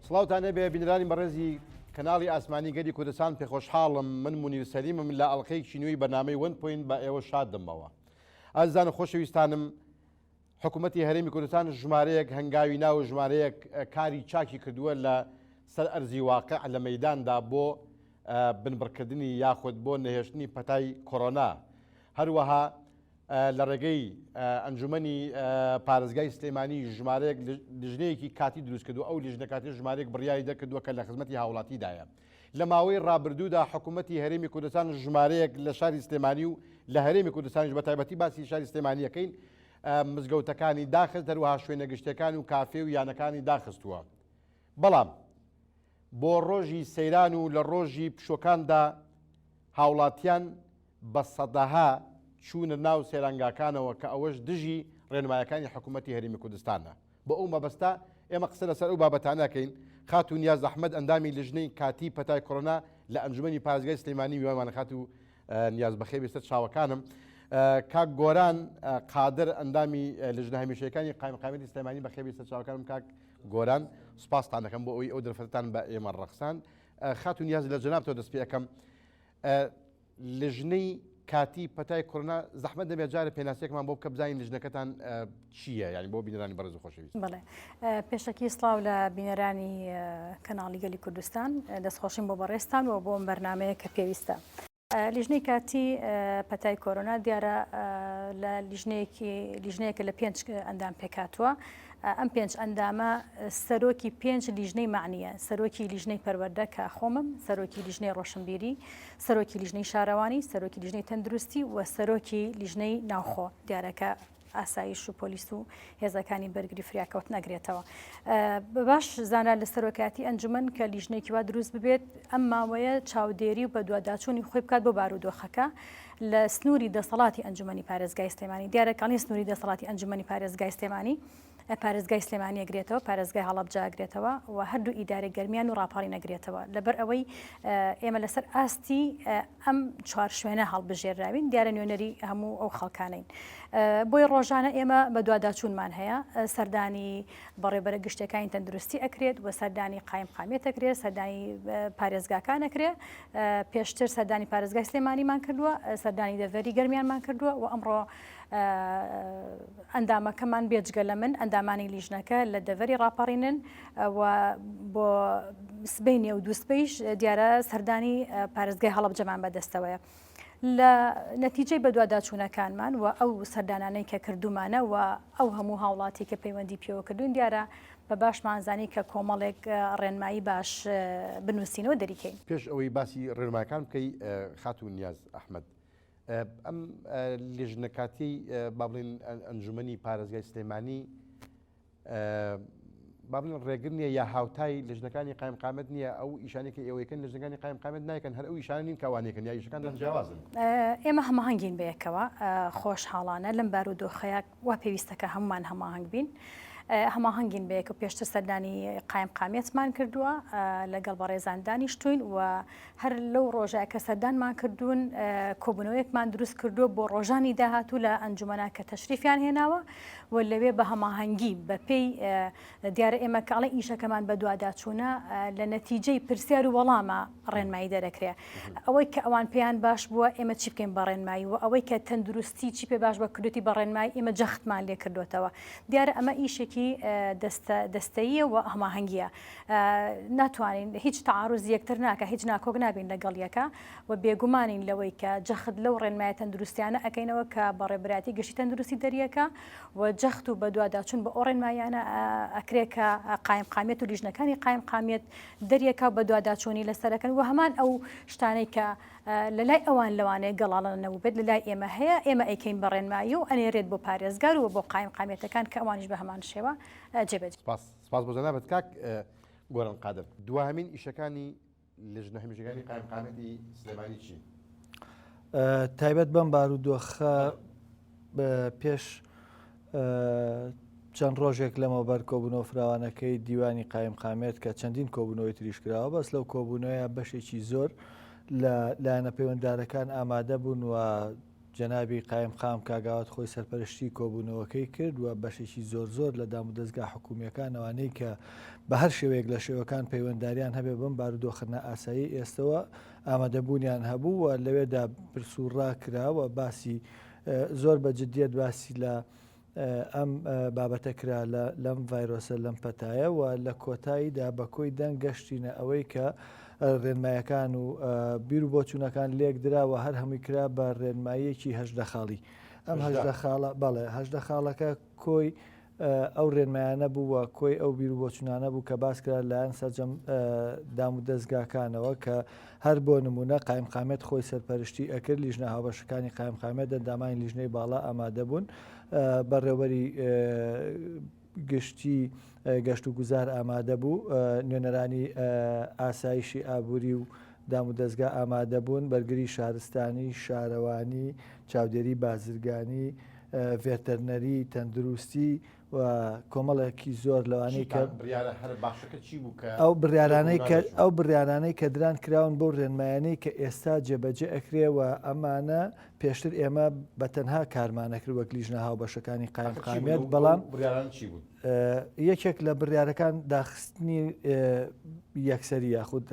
سڵاوتان لێبێ بینەرانی بەڕێزی کەناڵی ئاسمانی گەلی کوردستان پێخۆشحاڵم من مونیر سەلیمم لە ئەڵقەیەکی نوێی بەرنامەی One Point بە ئێوە شاد دەمەوە ئازیزان و خۆشەویستانم حکوومەتی هەرێمی کوردستان ژمارەیەک هەنگاوی ناو و ژمارەیەک کاری چاکی کردووە لە سەر ئەرزی واقع لە مەداندا بۆ بنبڕکردنی یاخود بۆ نەهێشتنی پەتای کۆرۆنا هەروەها لە ڕێگەی ئەنجومەنی پارێزگای سلێمانی ژمارەیەک لیژنەیەکی کاتی دروستکردو ئەو لیژنە کاتی ژمارەیەک بڕیاری دەکردووە کە لە خزمەتی هاوڵاتیدایە. لە ماوەی ڕابردوودا حکوومەتی هەرێمی کوردستان ژمارەیەک لە شاری سلێمانی و لە هەرێمی کوردستانیش بە تایبەتی باسی شاری سلێمانیەکەین مزگەوتەکانی داخست هەروەها شوێنە گشتیەکان و کافێ و یانەکانی داخستووە بەڵام بۆ ڕۆژی سەیران و لە ڕۆژی پشوەکاندا هاوڵاتیان بە سەدەها چوونە ناو سەیرانگاکانەوە کە ئەوەش دژی ڕێنمایەکانی حکوومەتی هەرێمی کوردستانە. بۆ ئەو مەبەستە ئێمە قسە لەسەر ئەو بابەتانە ئەکەین. خاتوو نیاز ئەحمەد ئەندامی لیژنەی کاتیی پەتای کۆرۆنا لە ئەنجومەنی پارێزگای سلێمانی میوانمانە. خاتوو نیاز بەخێر بێی سەر چاوەکانم. کاک گۆران قادر ئەندامی لیژنە هەمیشەیەکانی قایمقامیەتی سلێمانی بەخێر بێی سەر چاوەکانم کاک گۆران. سوپاستان دەکەم بۆ ئەوەی ئەو دەرفەتەتان بە ئێمە ڕەخساند. خاتوو نیاز لە جەنابتەوە دەست پێ ئەکەم. لیژنەی کاتی پەتای کۆرۆنا زەحمەت نەبێت جارێ پێناسەیەکمان بۆ بکە بزانین لیژنەکەتان چییە یعنی بۆ بینەرانی بەڕێز و خۆشەویست. بەڵێ پێشەکی سڵاو لە بینەرانی کەناڵی گەلی کوردستان دەستخۆشیم بۆ بەڕێزتان و بۆ ئەم بەرنامەیە کە پێویستە. لیژنەی کاتی پەتای کۆرۆنا دیارە لە لیژنەیەکی لیژنەیەکە لە پێنج ئەندام پێکهاتووە ئەم پێنج ئەندامە سەرۆکی پێنج لیژنەی مەعنییە، سەرۆکی لیژنەی پەروەردە کە خۆمم، سەرۆکی لیژنەی ڕۆشنبیری، سەرۆکی لیژنەی شارەوانی، سەرۆکی لیژنەی تەندروستی و سەرۆکی لیژنەی ناوخۆ، دیارە کە ئاسایش و پۆلیس و هێزەکانی بەرگری فریاکەوتن ئەگرێتەوە. بە باش زانرا لە سەرۆکایەتی ئەنجومەن کە لیژنەیەکی وا دروست ببێت ئەم ماوەیە چاودێری و بەدواداچوونی خۆی بکات بۆ بارودۆخەکە لە سنووری دەسەڵاتی ئەنجومەنی پارێزگای سلێمانی دیارە کاڵین سنووری دەسەڵاتی ئەنجومەنی پارێزگای سلێمانی پارێزگای سلێمانی ئەگرێتەوە پارێزگای هەڵەبجە ئەگرێتەوە و هەردوو ئیدارەی گەرمیان و ڕاپەڕین ئەگرێتەوە لەبەر ئەوەی ئێمە لەسەر ئاستی ئەم چوار شوێنە هەڵبژێراوین دیارە نوێنەری هەموو ئەو خەڵکانین بۆی ڕۆژانە ئێمە بەدواداچوونمان هەیە سەردانی بەڕێوبەرە گشتیەکانی تەندروستی ئەکرێت و سەردانی قایمقامیەت ئەکرێت سەردانی پارێزگاکان ئەکرێت پێشتر سەردانی پارێزگای سلێمانیمان کردووە سەردانی دەڤەری گەرمیانمان کردووە و ئەمڕۆ ئەندامەکەمان بێجگە لە من ئەندامانی لیژنەکە لە دەڤەری ڕاپەڕینن و بۆ سبەینێ و دووسبەیش دیارە سەردانی پارێزگای هەڵەبجەمان بەدەستەوەیە. لە نەتیجەی بەدواداچوونەکانمان و ئەو سەردانانەی کە کردوومانە و ئەو هەموو هاوڵاتی کە پەیوەندی پێوە کردوون دیارە بە باشمان زانی کە کۆمەڵێک ڕێنمایی باش بنووسینەوە دەریکەین. پێش ئەوەی باسی ڕێنمایەکان بکەی خاتوو نیاز ئەحمەد، ئەم لیژنە کاتیەی با بڵێین ئەنجومەنی پارێزگای سلێمانی با بڵێن ڕێگر نییە یا هاوتای لیژنەکانی قایمقامەت نییە ئەو ئیشانەی کە ئێوەیەکەن لیژنەکانی قایمقامەت نایکەن هەر ئەو ئیشانە نین کە ئەوانەیەکەن یا ئیشەکانتان جیاوازن؟ ئێمە هەماهەنگین بەیەکەوە خۆشحاڵانە لەم بارودۆخەیە وا پێویستە کە هەمومان هەماهەنگ بین هەماهەنگین بەیەکە پێشتر سەردانی قایمقامیەتمان کردووە لەگەڵ بەڕێزان دانیشتوین و هەر لەو ڕۆژە کە سەردانمان کردوون کۆبوونەوەیەکمان دروست کردووە بۆ ڕۆژانی داهاتوو لە ئەنجومەنە کە تەشریفیان هێناوە و لەوێ بە هەماهەنگی بە پێی دیارە ئێمە کە ئەڵێ ئیشەکەمان بەدواداچوونە لە نەتیجەی پرسیار و وەڵامە ڕێنمایی دەرەکرێ ئەوەی کە ئەوان پێیان باش بووە ئێمە چی بکەین بە ڕێنمایی و ئەوەی کە تەندروستی چی پێ باش بە کردوتی بە ڕێنمایی ئێمە جەختمان لێ کردوێتەوە دیارە ئەمە ئیشێکی دەستە دەستەیە و هەماهەنگیە ناتوانین هیچ تەعاروزی یەکتر ناکا هیچ ناکۆک نابین لەگەڵ یەکا و بێگومانین لەوەی کە جەخت لەو ڕێنمایە تەندروستیانە ئەکەینەوە کە بەڕێبەرایەتی گشتی تەندروستی دەریەکا و جەخت و بەدواداچوون بە ئەو ڕێنماییانە ئەکرێ کە قایمقامیەت و لیژنەکانی قایمقامیەت دەریەکا و بەدواداچوونی لەسەرەکەن و هەمان ئەو شتانەی کە لە لای ئەوان لەوانەیە گەڵاڵە نەبووبێت لە لای ئێمە هەیە ئێمە ئەیکەین بە ڕێنمایی و ئەنێرێت بۆ پارێزگار و بۆ قایمقامیەتەکان کە ئەوانیش بە هەمان شێوە جێبەجێ سپاس سپاس بۆ جەنابت کاک گۆران قادر. دواهەمین ئیشەکانی لیژنە هەمیشەکانی قایمقامیەتی سلێمانی چین؟ تایبەت بەم بارودۆخە پێش چەند ڕۆژێک لەمەوبەر کۆبوونەوە فراوانەکەی دیوانی قایمقامێت کە چەندین کۆبوونەوەی تریش کراوە بەس لەو کۆبوونەوەیە بەشێکی زۆر لە لایەنە پەیوەنددارەکان ئامادە بوون و. جەنابی قایمقام کاک ئاوات خۆی سەرپەرشتی کۆبوونەوەکەی کرد و بەشێکی زۆر زۆر لە دامودەزگا حکوومییەکان ئەوانەی کە بە هەر شێوەیەک لە شێوەکان پەیوەنداریان هەبێ بەم بارودۆخە نائاسایی ئێستەوە ئامادەبوونیان هەبوو و لەوێدا پرس و ڕا کرا و باسی زۆر بە جدیەت باسی لە ئەم بابەتە کرا لە لەم ڤایرۆسە لەم پەتایە و لە کۆتاییدا بە کۆی دەنگ گەشتینە ئەوەی کە ڕێنمایەکان و بیر و بۆچوونەکان لێک درا و هەر هەمووی کرا بە ڕێنماییەکی 18 خاڵی ئەم 18 خاڵە بەڵێ 18 خاڵەکە کۆی ئەو ڕێنمایانە بوو و کۆی ئەو بیر و بۆچوونانە بوو کە باس کرا لایەن سەرجەم دام و دەزگاکانەوە کە هەر بۆ نموونە قایمقامیەت خۆی سەرپەرشتی ئەکرد، لیژنە هاوبەشەکانی قایمقامیەت، ئەندامانی لیژنەی باڵا ئامادەبوون، بەڕێوبەری گشتی گەشتوگوزار ئامادەبوو، نوێنەرانی ئاسایشی ئابووری و دامودەزگا ئامادەبوون، بەرگری شارستانی، شارەوانی، چاودێری بازرگانی، ڤێتەرنەری، تەندروستی، و کۆمەڵێکی زۆر لەوانەی کە بڕیارە هەرە باشەکە چی بوو کە ئەو بڕیارانەی کە ئەو بڕیارانەی کە دران کراون بەو ڕێنمایانەی کە ئێستا جێبەجێ ئەکرێ و ئەمانە پێشتر ئێمە بە تەنها کارمانەکرد وەک لیژنە هاوبەشەکانی قایمقامیەت بەڵام بڕیاران چی بوون؟ یەکێک لە بڕیارەکان داخستنی یەکسەری یاخود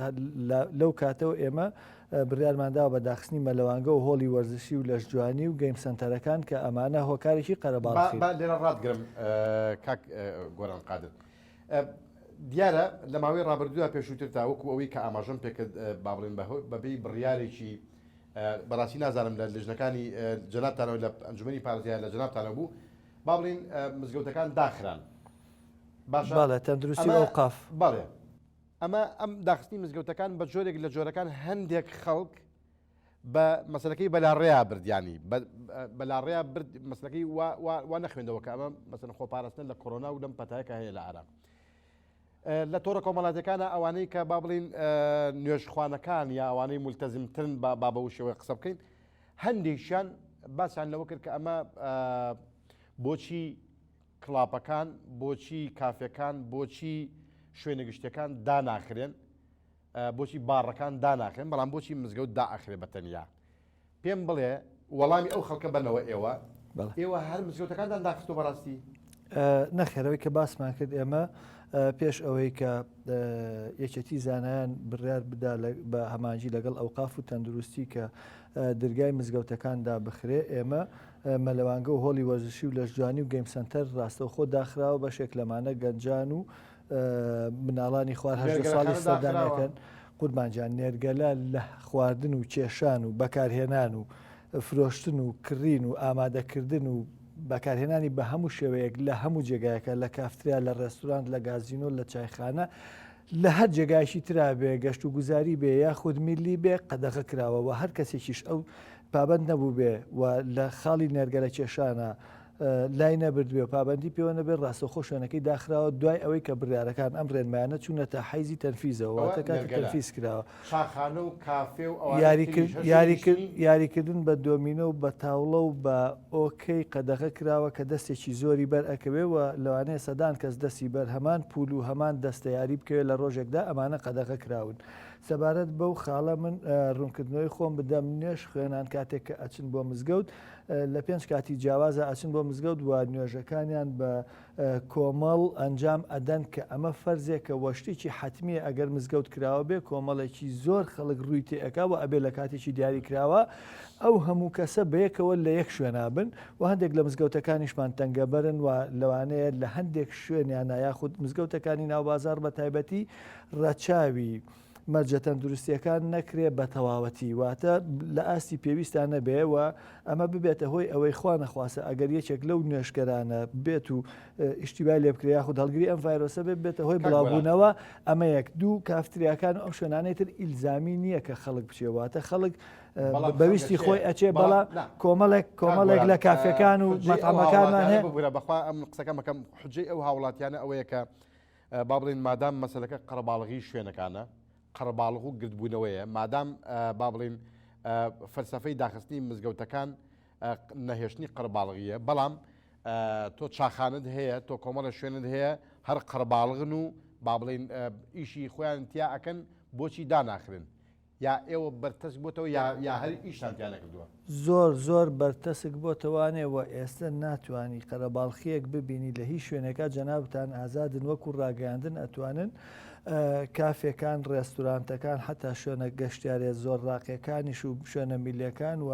لەو کاتەوە ئێمە بڕیارمان داوە بە داخستنی مەلەوانگە و هۆڵی وەرزشی و لەشجوانی و گەیم سەنتەرەکان کە ئەمانە هۆکارێکی قەرەباڵخین. با لێرە ڕاتگرم کاک گۆران قادر. دیارە لە ماوەی ڕابردوودا پێشووتر تا وەکو ئەوەی کە ئاماژەم پێکرد با بڵێن بەبێی بڕیارێکی بەڕاستی نازانم لە لیژنەکانی جەنابتانەوە لە ئەنجومەنی پارێزگا لە جەنابتانەوە بوو با بڵێین مزگەوتەکان داخران باشە بەڵێ تەندروستی و ئەوقاف بەڵێ ئەمە ئەم داخستنی مزگەوتەکان بە جۆرێک لە جۆرەکان هەندێک خەڵک بە مەسلەکەی بەلاڕێیا برد ینی بەلاڕێیا برد مەسلەکەی وا نەخوێندەوە کە ئەمە مەسەن خۆپارستن لە کۆرۆنا و لەم پەتایەکە هەیە لە عراق لە تۆڕە کۆمەڵاتەکانە ئەوانەی کە با بڵین نوێژخوانەکان یا ئەوانەی ملتەزمترن با با بەو شێوەی قسە بکەین هەندێکیان باسیان لەوە کرد کە ئەمە بۆچی کڵاپەکان بۆچی کافێکان بۆچی شوێنە گشتیەکان داناخرێن بۆچی باڕەکان داناخرێن بەڵام بۆچی مزگەوت دائەخرێ بە تەنیا پێم بڵێ وەڵامی ئەو خەڵکە بەنەوە ئێوە ئێوە هەر مزگەوتەکانتان داخستۆ بەڕاستی؟ نەخێرەوەی کە باسمان کرد ئێمە پێش ئەوەی کە یەکێتی زانایان بڕیار بدا بە هەمانجی لەگەڵ ئەوقاف و تەندروستی کە درگای مزگەوتەکان دابخرێ ئێمە مەلەوانگە و هۆڵی وەرزشی و لەشجوانی و گەیم سەنتەر ڕاستەوخۆ داخراوە، بەشێک لەمانە گەنجان و مناڵانی خوار 18 ساڵی سەردانیەکەن. قوربان گیان نێرگەلە لە خواردن و کێشان و بەکارهێنان و فرۆشتن و کڕین و ئامادەکردن و بەکارهێنانی بە هەموو شێوەیەک لە هەموو جێگایەکە لە کافتریا لە ڕێستورانت لە گازینۆ لە چایخانە لە هەر جێگایەکی ترا بێ گەشت و گوزاری بێ یاخود میللی بێ قەدەغە کراوە و هەر کەسێکیش ئەو پابەند نەبووبێ و لە خاڵی نێرگەلە کێشانە لای نەبردبێ و پابەندی پێوە نەبێت ڕاستەوخۆ شوێنەکەی داخراوە دوای ئەوەی کە بڕیارەکان ئەم ڕێنمایانە چوونەتە حەیزی تەنفیزەوە واتە کاتی تەنفیز کراوە. چاخانە و کافێ و ئەوانەی تریش هەر شوێنی گشتی؟ یاریکردن بە دۆمینۆ و بە تاوڵە و بە ئۆکەی قەدەغە کراوە کە دەستێکی زۆری بەر ئەکەوێ و لەوانەیە سەدان کەس دەستی بەر هەمان پول و هەمان دەستە یاری بکەوێ لە ڕۆژێکدا ئەمانە قەدەغە کراون. سەبارەت بەو خاڵە من ڕوونکردنەوەی خۆم بدەم نوێژ خوێنان کاتێک کە ئەچن بۆ مزگەوت لە پێنج کاتی جیاوازا ئەچن بۆ مزگەوت و نوێژەکانیان بە کۆمەڵ ئەنجام ئەدەن کە ئەمە فەرزێکە وە شتێکی حەتمیە ئەگەر مزگەوت کراوە بێ کۆمەڵێکی زۆر خەڵک ڕووی تێ ئەکا وە ئەبێ لە کاتێکی دیاری کراوە ئەو هەموو کەسە بەیەکەوە لە یەک شوێنا بن و هەندێک لە مزگەوتەکانیشمان تەنگەبەرن و لەوانەیە لە هەندێک شوێنیانە یاخود مزگەوتەکانی ناو بازاڕ بە تایبەتی ڕەچاوی مەرجە تەندروستیەکان نەکرێ بە تەواوەتی واتە لە ئاستی پێویستا نەبێ و ئەمە ببێتە هۆی ئەوەی خوا نەخواستە ئەگەر یەکێک لەو نوێژکەرانە بێت و ئیشتیبای لێ بکرێ یاخود هەڵگری ئەم ڤایرۆسە بێت بێتە هۆی بڵاوبوونەوە ئەمە یەک دوو کافتریاکان و ئەم شوێنانەی تر ئیلزامی نییە کە خەڵک بچێ واتە خەڵک بەویستی خۆی ئەچێ بەڵام کۆمەڵێک کۆمەڵێک لە کافەکان و مەتعەمەکانمان هەیە ببورە بەخوا ئەم قسەکەم ئەکەم حجەی ئەو هاوڵاتیانە ئەوەیە کە با بڵێین مادام مەسەلەکە قەرەباڵغی شوێنەکانە، قەرەباڵغ و گردبوونەوەیە، مادام با بڵێین فەلسەفەی داخستنی مزگەوتەکان نەهێشتنی قەرەباڵغییە، بەڵام تۆ چاخانت هەیە، تۆ کۆمەڵە شوێنت هەیە هەر قەرەباڵغن و با بڵێین ئیشی خۆیان تیا ئەکەن، بۆچی داناخرێن؟ یا ئێوە بەرتەسک بۆتەوە یا یا هەر ئیشتان تیا نەکردووە؟ زۆر زۆر بەرتەسک بۆتەوانێ وە ئێستە ناتوانی قەرەباڵخیەک ببینی لە هیچ شوێنێکا جەنابتان ئازادن وەکو ڕاگەیاندن ئەتوانن کافێکان ڕێستورانتەکان حەتا شوێنە گەشتیارێ زۆر ڕاقیەکانیش و شوێنە میلەکان و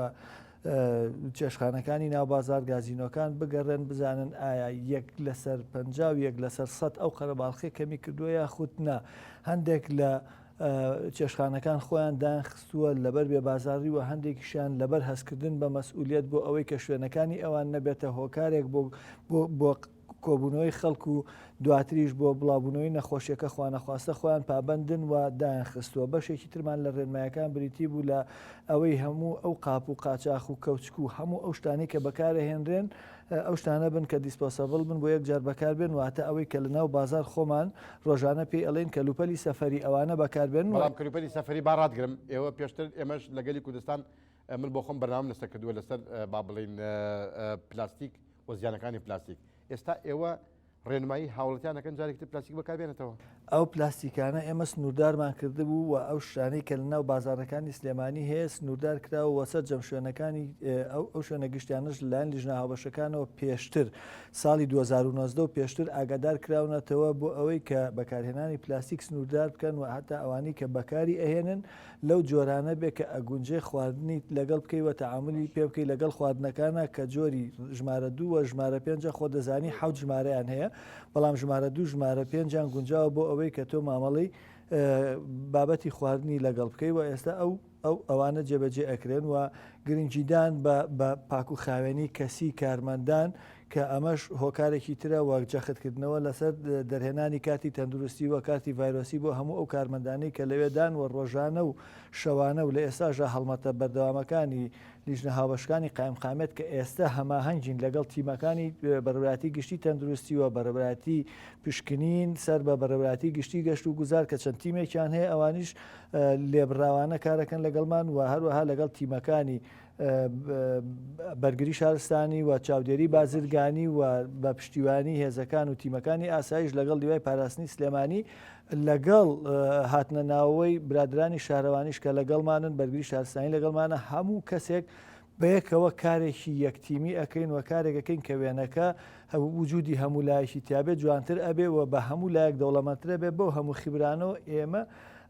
چێشخانەکانی ناو بازار گازینۆکان بگەڕێن بزانن ئایا یەک لەسەر 51 لەسەر سەد ئەو قەرەباڵخی کەمی کردووە یاخود نا هەندێک لە چێشتخانەکان خۆیان دایانخستووە لەبەر بێبازاڕی و هەندێکیشیان لەبەر هەستکردن بە مەسئولیەت بۆ ئەوەی کە شوێنەکانی ئەوان نەبێتە هۆکارێک بۆ بۆ کۆبوونەوەی خەڵک و دواتریش بۆ بڵاوبوونەوەی نەخۆشیەکە خوانەخواستە خۆیان پابەندن و دایانخستووە. بەشێکی ترمان لە ڕێنمایەکان بریتی بوو لە ئەوەی هەموو ئەو قاپ و قاچاخ و کەوچک و هەموو ئەو شتانەی کە بەکارەهێنرێن ئەو شتانە بن کە disposable بن بۆ یەک جار بەکار بێن واتە ئەوەی کە لە ناو بازار خۆمان ڕۆژانە پێی ئەڵێن کەلوپەلی سەفەری ئەوانە بەکار بێن. بەڵام کەلوپەلی سەفەری با ڕاتگرم ئێوە پێشتر ئێمەش لە گەلی کوردستان من بۆ خۆم بەرنامەم لەسەر کردووە لەسەر با بڵێین پلاستیک و زیانەکانی پلاستیک ئێستا ئێوە ڕێنمایی هاوڵەتیان ئەکەن جارێکی تر پلاستیک بەکاربێنێتەوە؟ ئەو پلاستیکانە ئێمە سنووردارمان کردبوو و ئەو شتانەی کە لەناو بازاڕەکانی سلێمانی هەیە سنووردار کراوە و سەرجەم شوێنەکانی ئەو ئەو شوێنە گشتیانەش لەلایەن لیژنە هاوبەشەکانەوە پێشتر ساڵی 2019 و پێشتر ئاگادار کراونەتەوە بۆ ئەوەی کە بەکارهێنانی پلاستیک سنووردار بکەن و هەتا ئەوانەی کە بەکاری ئەهێنن لەو جۆرانە بێ کە ئەگونجێ خواردنیت لەگەڵ بکەی و تەعامولی پێ بکەی لەگەڵ خواردنەکانا کە جۆری ژمارە دوو و ژمارە پێنجە خۆ دەزانی حەوت ژمارەیان هەیە بەڵام ژمارە دوو ژمارە پێنجیان گونجاوە بۆ ئەوەی کە تۆ مامەڵەی بابەتی خواردنی لەگەڵ بکەی و ئێستا ئەو ئەو ئەوانە جێبەجێ ئەکرێن و گرنگیدان بە بە پاک و خاوێنی کەسی کارمەندان کە ئەمەش هۆکارێکی ترە وەک جەختکردنەوە لەسەر دەرهێنانی کارتی تەندروستی و کارتی ڤایرۆسی بۆ هەموو ئەو کارمەندانەی کە لەوێدان و ڕۆژانە و شەوانە و لە ئێستاشدا هەڵمەتە بەردەوامەکانی لیژنە هاوبەشەکانی قایمقامیەت کە ئێستا هەماهەنگین لەگەڵ تیمەکانی بەڕێوەبەرایەتی گشتی تەندروستی و بەڕێوەبەرایەتی پشکنین سەر بە بەڕێوەبەرایەتی گشتی گەشت و گوزار کە چەند تیمێکیان هەیە ئەوانیش لێبڕاوانە کارەکەن لەگەڵمان و هەروەها لەگەڵ تیمەکانی بەرگری شارستانی و چاودێری بازرگانی و بە پشتیوانی هێزەکان و تیمەکانی ئاسایش لەگەڵ لیوای پاراستنی سلێمانی لەگەڵ هاتنە ناوەوەی برادرانی شارەوانیش کە لەگەڵمانن بەرگری شارستانی لەگەڵمانە هەموو کەسێک بەیەکەوە کارێکی یەکتیمی ئەەکەین و کارێک ئەەکەین کە وێنەکە وجودی هەموو لایەکی تیاابێت جوانتر ئەبێ و بە هەموو لایەک دەوڵەمەندترە بێ بەو هەموو خیبرانەوە ئێمە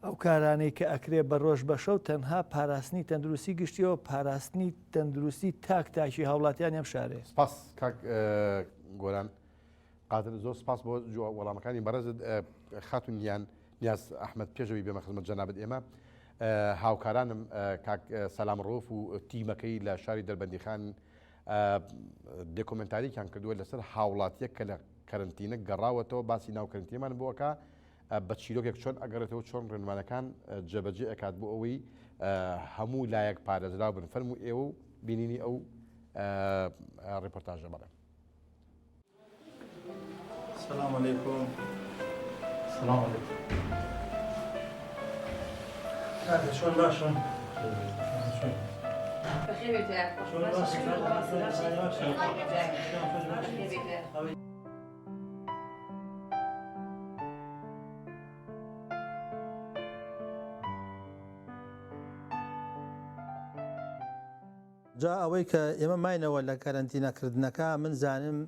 ئەو کارانەی کە ئەکرێ بە ڕۆژ بە شەو تەنها پاراستنی تەندروستی گشتیەوە پاراستنی تەندروستی تاک تاکی هاوڵاتیانی ئەم شارەیە. سپاس کاک گۆران قادر زۆر سپاس بۆ وەڵامەکانی بەڕێزت خاتون گیان نیاز ئەحمد پێشەوەی بێمە خزمەت جەنابت ئێمە هاوکارانم کاک سەلام ڕۆف و تیمەکەی لە شاری دەربەندیخان دێکۆمنتاریکیان کردووە لەسەر هاوڵاتیەک کە لە کەرنتینە گەڕاوەتەوە باسی ناو کەرنتینەمان بۆ ئەکا بە چیرۆکێک چۆن ئەگەڕێتەوە چۆن ڕێنمانەکان جێبەجێ ئەکات بۆ ئەوەی هەموو لایەک پارێزراو بن فەرموو ئێوە و بینینی ئەو ڕێپۆرتاژە بەڵێ. سلام علیکم سلام علیکم کاکە چۆن باشن جا ئەوەی کە ئێمە ماینەوە لە کەرەنتینە کردنەکە من زانم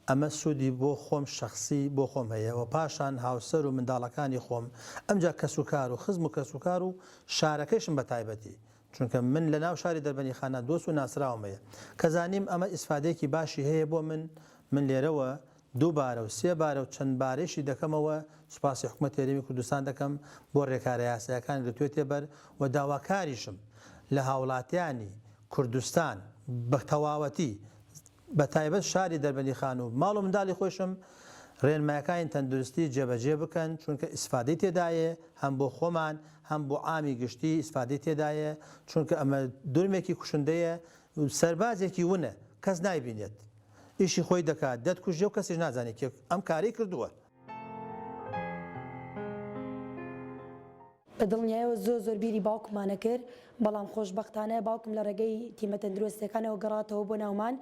ئەمە سوودی بۆ خۆم شەخسی بۆ خۆم هەیە و پاشان هاوسەر و منداڵەکانی خۆم ئەمجا کەسوکار و خزم و کەسوکار و شارەکەیشم بە تایبەتی چونکە من لە ناو شاری دەربەنیخانە دۆست و ناسراوم هەیە کە زانیم ئەمە ئیسفادەیەکی باشی هەیە بۆ من من لێرەوە دووبارە و سێ بارە و چەند بارەیشی دەکەمەوە سوپاسی حکومەتی هەرێمی کوردستان دەکەم بۆ رێکارە یاسایەکان گرتوێتیە بەر و داواکاریشم لە هاوڵاتیانی کوردستان بە تەواوەتی بە تایبەت شاری دەربەندیخان و ماڵ و منداڵی خۆیشم رێنمایەکانی تەندروستی جێبەجێ بکەن چونکە ئیسفادەی تێدایە هەم بۆ خۆمان هەم بۆ عامی گشتی ئیسفادەی تێدایە چونکە ئەمە درمێکی کوشندەیە سەربازێکی ونە کەس نایبینێت ئیشی خۆی دەکات دەتکوژێ و کەسیش نازانێت کێ ئەم کارەی کردووە. بە دڵنیایەوە زۆر زۆر بیری باوکمان ئەکرد، بەڵام خۆشبەختانە باوکم لە ڕێگەی تیمە تەندروستیەکانەوە گەڕاتەوە بۆ ناومان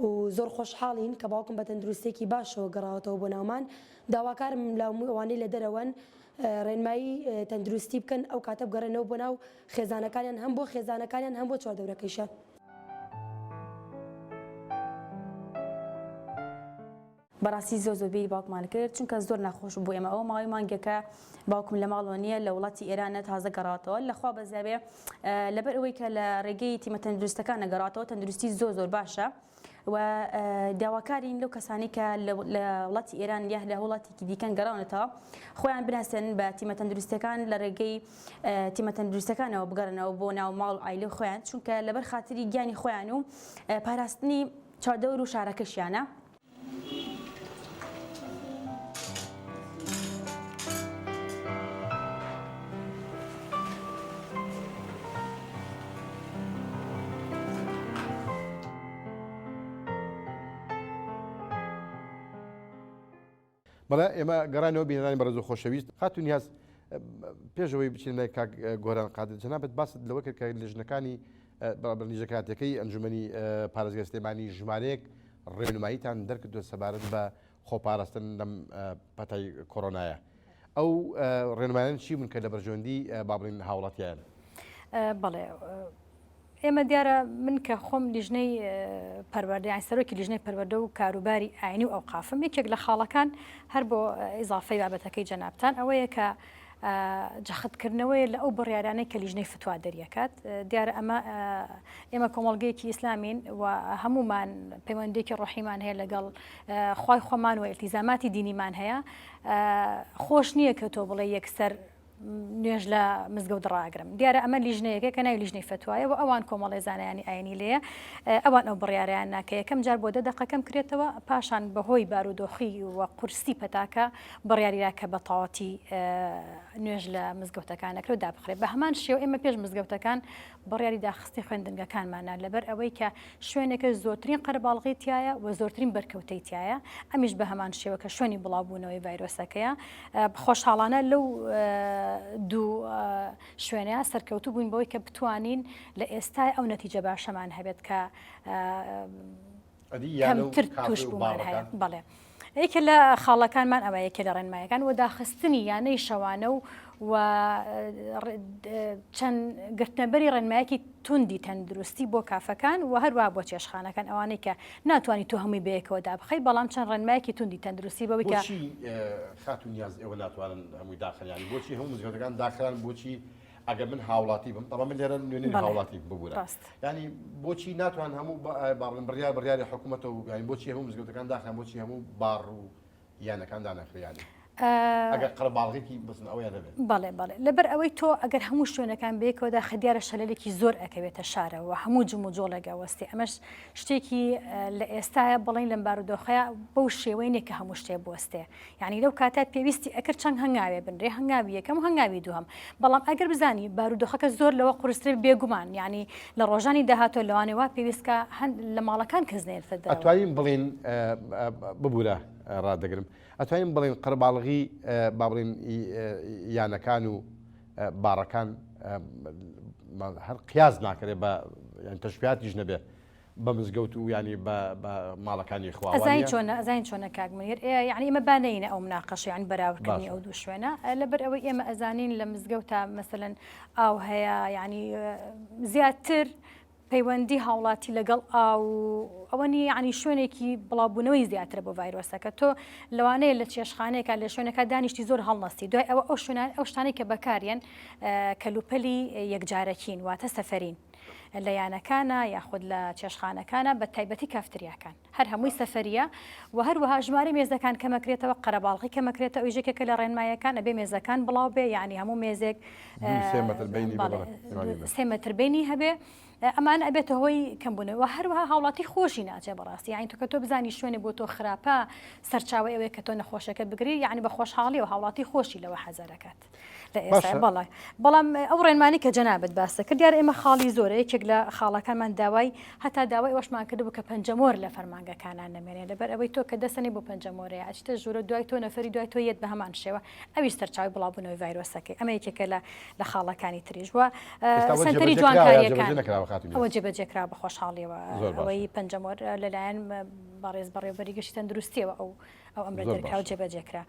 و زۆر خۆشحاڵین کە باوکم بە تەندروستیەکی باشەوە گەڕاوەتەوە بۆ ناومان. داواکارم لە هەموو ئەوانەی لە دەرەوەن. ڕێنمایی تەندروستی بکەن ئەو کاتە بگەڕێنەوە بۆ ناو خێزانەکانیان هەم بۆ خێزانەکانیان هەم بۆ چواردەورەکەیشیان. بەڕاستی زۆر زۆر بیری باوکمان کرد چونکە زۆر ناخۆش بوو ئێمە ئەوە ماوەی مانگێکە باوکم لە ماڵەوە نییە لە وڵاتی ئێرانە تازە گەڕاتەوە لەخوا بەزیابێ لەبەر ئەوەی کە لە ڕێگەی تیمە تەندروستەکان نەگەڕاتەوە تەندروستی زۆر زۆر باشە و داواکارین لەو کەسانی کە لە وڵاتی ئێران یا لە وڵاتێکی دیکەن گەڕاونەتەوە خۆیان بناسێن بە تیمە تەندروستەکان لە ڕێگەی تیمە تەندروستەکانەوە بگەڕنەوە بۆ ناو ماڵ ئایلە خۆیان چونکە لەبەر خاتری گیانی خۆیان و پاراستنی چواردەور و شارەکەشیانە. بەڵێ ئێمە گەڕانەوە بینەرانی بەڕێز و خۆشەویست خاتوو نیاز پێشەوەی بچین لای کاک گۆران قادر جەنابت باست لەوە کرد کە لیژنەکانی لیژنە کاتیەکەی ئەنجومەنی پارێزگای سلێمانی ژمارەیەک ڕێنماییتان دەرکردووە سەبارەت بە خۆپاراستن لەم پەتای کۆرۆنایە ئەو ڕێنمایان چی بوون کە لە بەرژەوەندی با بڵین هاوڵاتیان؟ بەڵێ ئێمە دیارە من کە خۆم لیژنەی پەروەردە یان سەرۆکی لیژنەی پەروەردە و کاروباری ئاینی و ئەوقافم یەکێک لە خاڵەکان هەر بۆ ئیزافەی بابەتەکەی جەنابتان ئەوەیە کە جەختکردنەوەیە لە ئەو بڕیارانەی کە لیژنەی فتوا دەریەکات دیارە ئەمە ئێمە کۆمەڵگەیەکی ئیسلامین و هەمومان پەیوەندێکی ڕۆحیمان هەیە لەگەڵ خوای خۆمان و ئیلتیزاماتی دینیمان هەیە خۆش نییە کە تۆ بڵێ یەکسەر نوێژ لە مزگەوت ڕاگرم. دیارە ئەمە لیژنەیەکە کە ناوی لیژنەی فەتوایە و ئەوان کۆمەڵێ زانایانی ئاینی لێیە، ئەوان ئەو بڕیارەیان نا کە یەکەم جار بۆ دە دەقە کەم کرێتەوە، پاشان بەهۆی بارودۆخی و قورسی پەتاکە بڕیاریرا کە بە تەواوەتی نوێژ لە مزگەوتەکان نەکرێت و دابخرێت. بە هەمان شێوە ئێمە پێش مزگەوتەکان بڕیاری داخستنی خوێندنگەکانمان نا لەبەر ئەوەی کە شوێنێکە زۆرترین قەرەباڵغی تیایە و زۆرترین بەرکەوتەی تیایە، ئەمیش بە هەمان شێوە کە شوێنی بڵاوبوونەوەی ڤایرۆسەکەیە. خۆشحاڵانە لەو دوو شوێنە سەرکەوتوو بووین بەوەی کە بتوانین لە ئێستای ئەو نەتیجە باشەمان هەبێت کە کەمتر تووشبوومان هەیە. بەڵێ. یەکێ لە خاڵەکانمان ئەوە یەکێ لە ڕێنمایەکان و داخستنی یانەی شەوانە و و چەند گرتنەبەری ڕێنمایەکی توندی تەندروستی بۆ کافەکان و هەروە بۆ چێشخانەکان ئەوانەی کە ناتوانانی تۆ هەمووی بەیەکەوە دابخەی بەڵام چەند ڕێنمایەکی توندی تەندروستی بەوەی کە خاتوو نیاز ئێوە ناتوانن هەمووی داخن یانی بۆچی هەموو مزگەوتەکان داخران بۆچی ئەگەر من هاوڵاتی بم تەڵە من لێرە نوێنەری هاوڵاتی ببورە ینی بۆچی ناتوان هەموو باڵن بڕیار بڕیاری حکوومەتە و ینی بۆچی هەموو مزگەوتەکان داخران بۆچی هەموو باڕ و یانەکان دانەخریانی ئەگەر قەرەباڵغێکی بزن ئەوەیان هەبێت. بەڵێ بەڵێ لەبەر ئەوەی تۆ ئەگەر هەموو شوێنەکان بەیەکەوە داخە دیارە شەلەلێکی زۆر ئەکەوێتە شارەوە هەموو جموجۆڵێک ئەوەستێ ئەمەش شتێکی لە ئێستاە بڵین لەم بارودۆخەیە بەو شێوەی نیە کە هەموو شتێ بوەستێ یعنی لەو کاتە پێویستی ئەکرد چەند هەنگاوێ بنرێ هەنگاوی یەکەم و هەنگاوی دووهەم بەڵام ئەگەر بزانی بارودۆخەکە زۆر لەوە قورستر بێگومان یعنی لە ڕۆژانی داهاتوە لەوانێ وا پێویستکە لە ماڵەکان کەس نێتە دەرەوە. ئەتوانین بڵێین ببورە ڕادەگرم ئەتوانین بڵێین قەرەباڵغی با بڵێین یانەکان و باڕەکان هەر قیاس ناکرێ بە یان تەشبیهاتیش نەبێ بە مزگەوت و ینی بە ماڵەکانی خوا ئەزانی چۆنە ئەزانی چۆنە کاک منیر یعنی ئێمە با نەینە ئەو مناقەشە یعنی بەراوردکردنی ئەو دوو شوێنە لەبەر ئەوەی ئێمە ئەزانین لە مزگەوتا مەسەلەن ئاو هەیە یعنی زیاتر پەیوەندی هاوڵاتی لەگەڵ ئاو و ئەوە نییە یعنی شوێنێکی بڵاوبوونەوەی زیاترە بۆ ڤایرۆسەکە تۆ لەوانەیە لە چێشخانەیەکە لە شوێنەکە دانیشتی زۆر هەڵنەستی دوای ئەوە ئەو شوێنان ئەو شتانەی کە بەکاریەن کەلوپەلی یەکجارەکین واتە سەفەرین لە یانەکانە یاخود لە چێشخانەکانە بە تایبەتی کافتریاکان. هەر هەمووی سەفەریە و هەروەها ژمارەی مێزەکان کەمەکرێتەوە قەرەباڵغی کەمەکرێتەوە ئەویش یەکێکە لە ڕێنمایەکان ئەبێ مێزەکان بڵاو بێ یعنی هەموو مێزێک سێ مەتر بینی هەبێ ئەمان ئەبێتە هۆی کەمبوونەوە هەروەها هاوڵاتی خۆشی ناچێ بەڕاستی یعنی تۆ کە تۆ بزانی شوێنێ بۆ تۆ خراپە سەرچاوەی ئەوەیە کە تۆ نەخۆشەکە بگری یعنی بە خۆشحاڵی و هاوڵاتی خۆشی لەوە حەزەرەکات. لە ئێستا بەڵێ بەڵام ئەو ڕێنمانی کە جەنابت باسە کرد دیارە ئێمە خاڵی زۆرە یەکێک لە خاڵەکانمان داوای هەتا داوای ئەوەشمان کردبوو کە پەنجەمۆر لە فەرمانگەکانان نەمێنێ لەبەر ئەوەی تۆ کە دەسەنی بۆ پەنجەمۆرەیە ئەچیتە ژوورە دوای تۆ نەفەری دوای تۆ یەت بە هەمان شێوە ئەویش سەرچاوی بڵاوبوونەوەی ڤایرۆسەکەی ئەمە یەکێکە لە لە خاڵەکانی تریش وە سەنتەری جوانکاریەکان ئەوە جێبەجێکرا بە خۆشحاڵیەوە ئەوەی پەنجەمۆر لەلایەن بەڕێز بەڕێوەبەری گشتی تەندروستیەوە ئەو ئەو ئەمرە دەرکرا و جێبەجێکرا.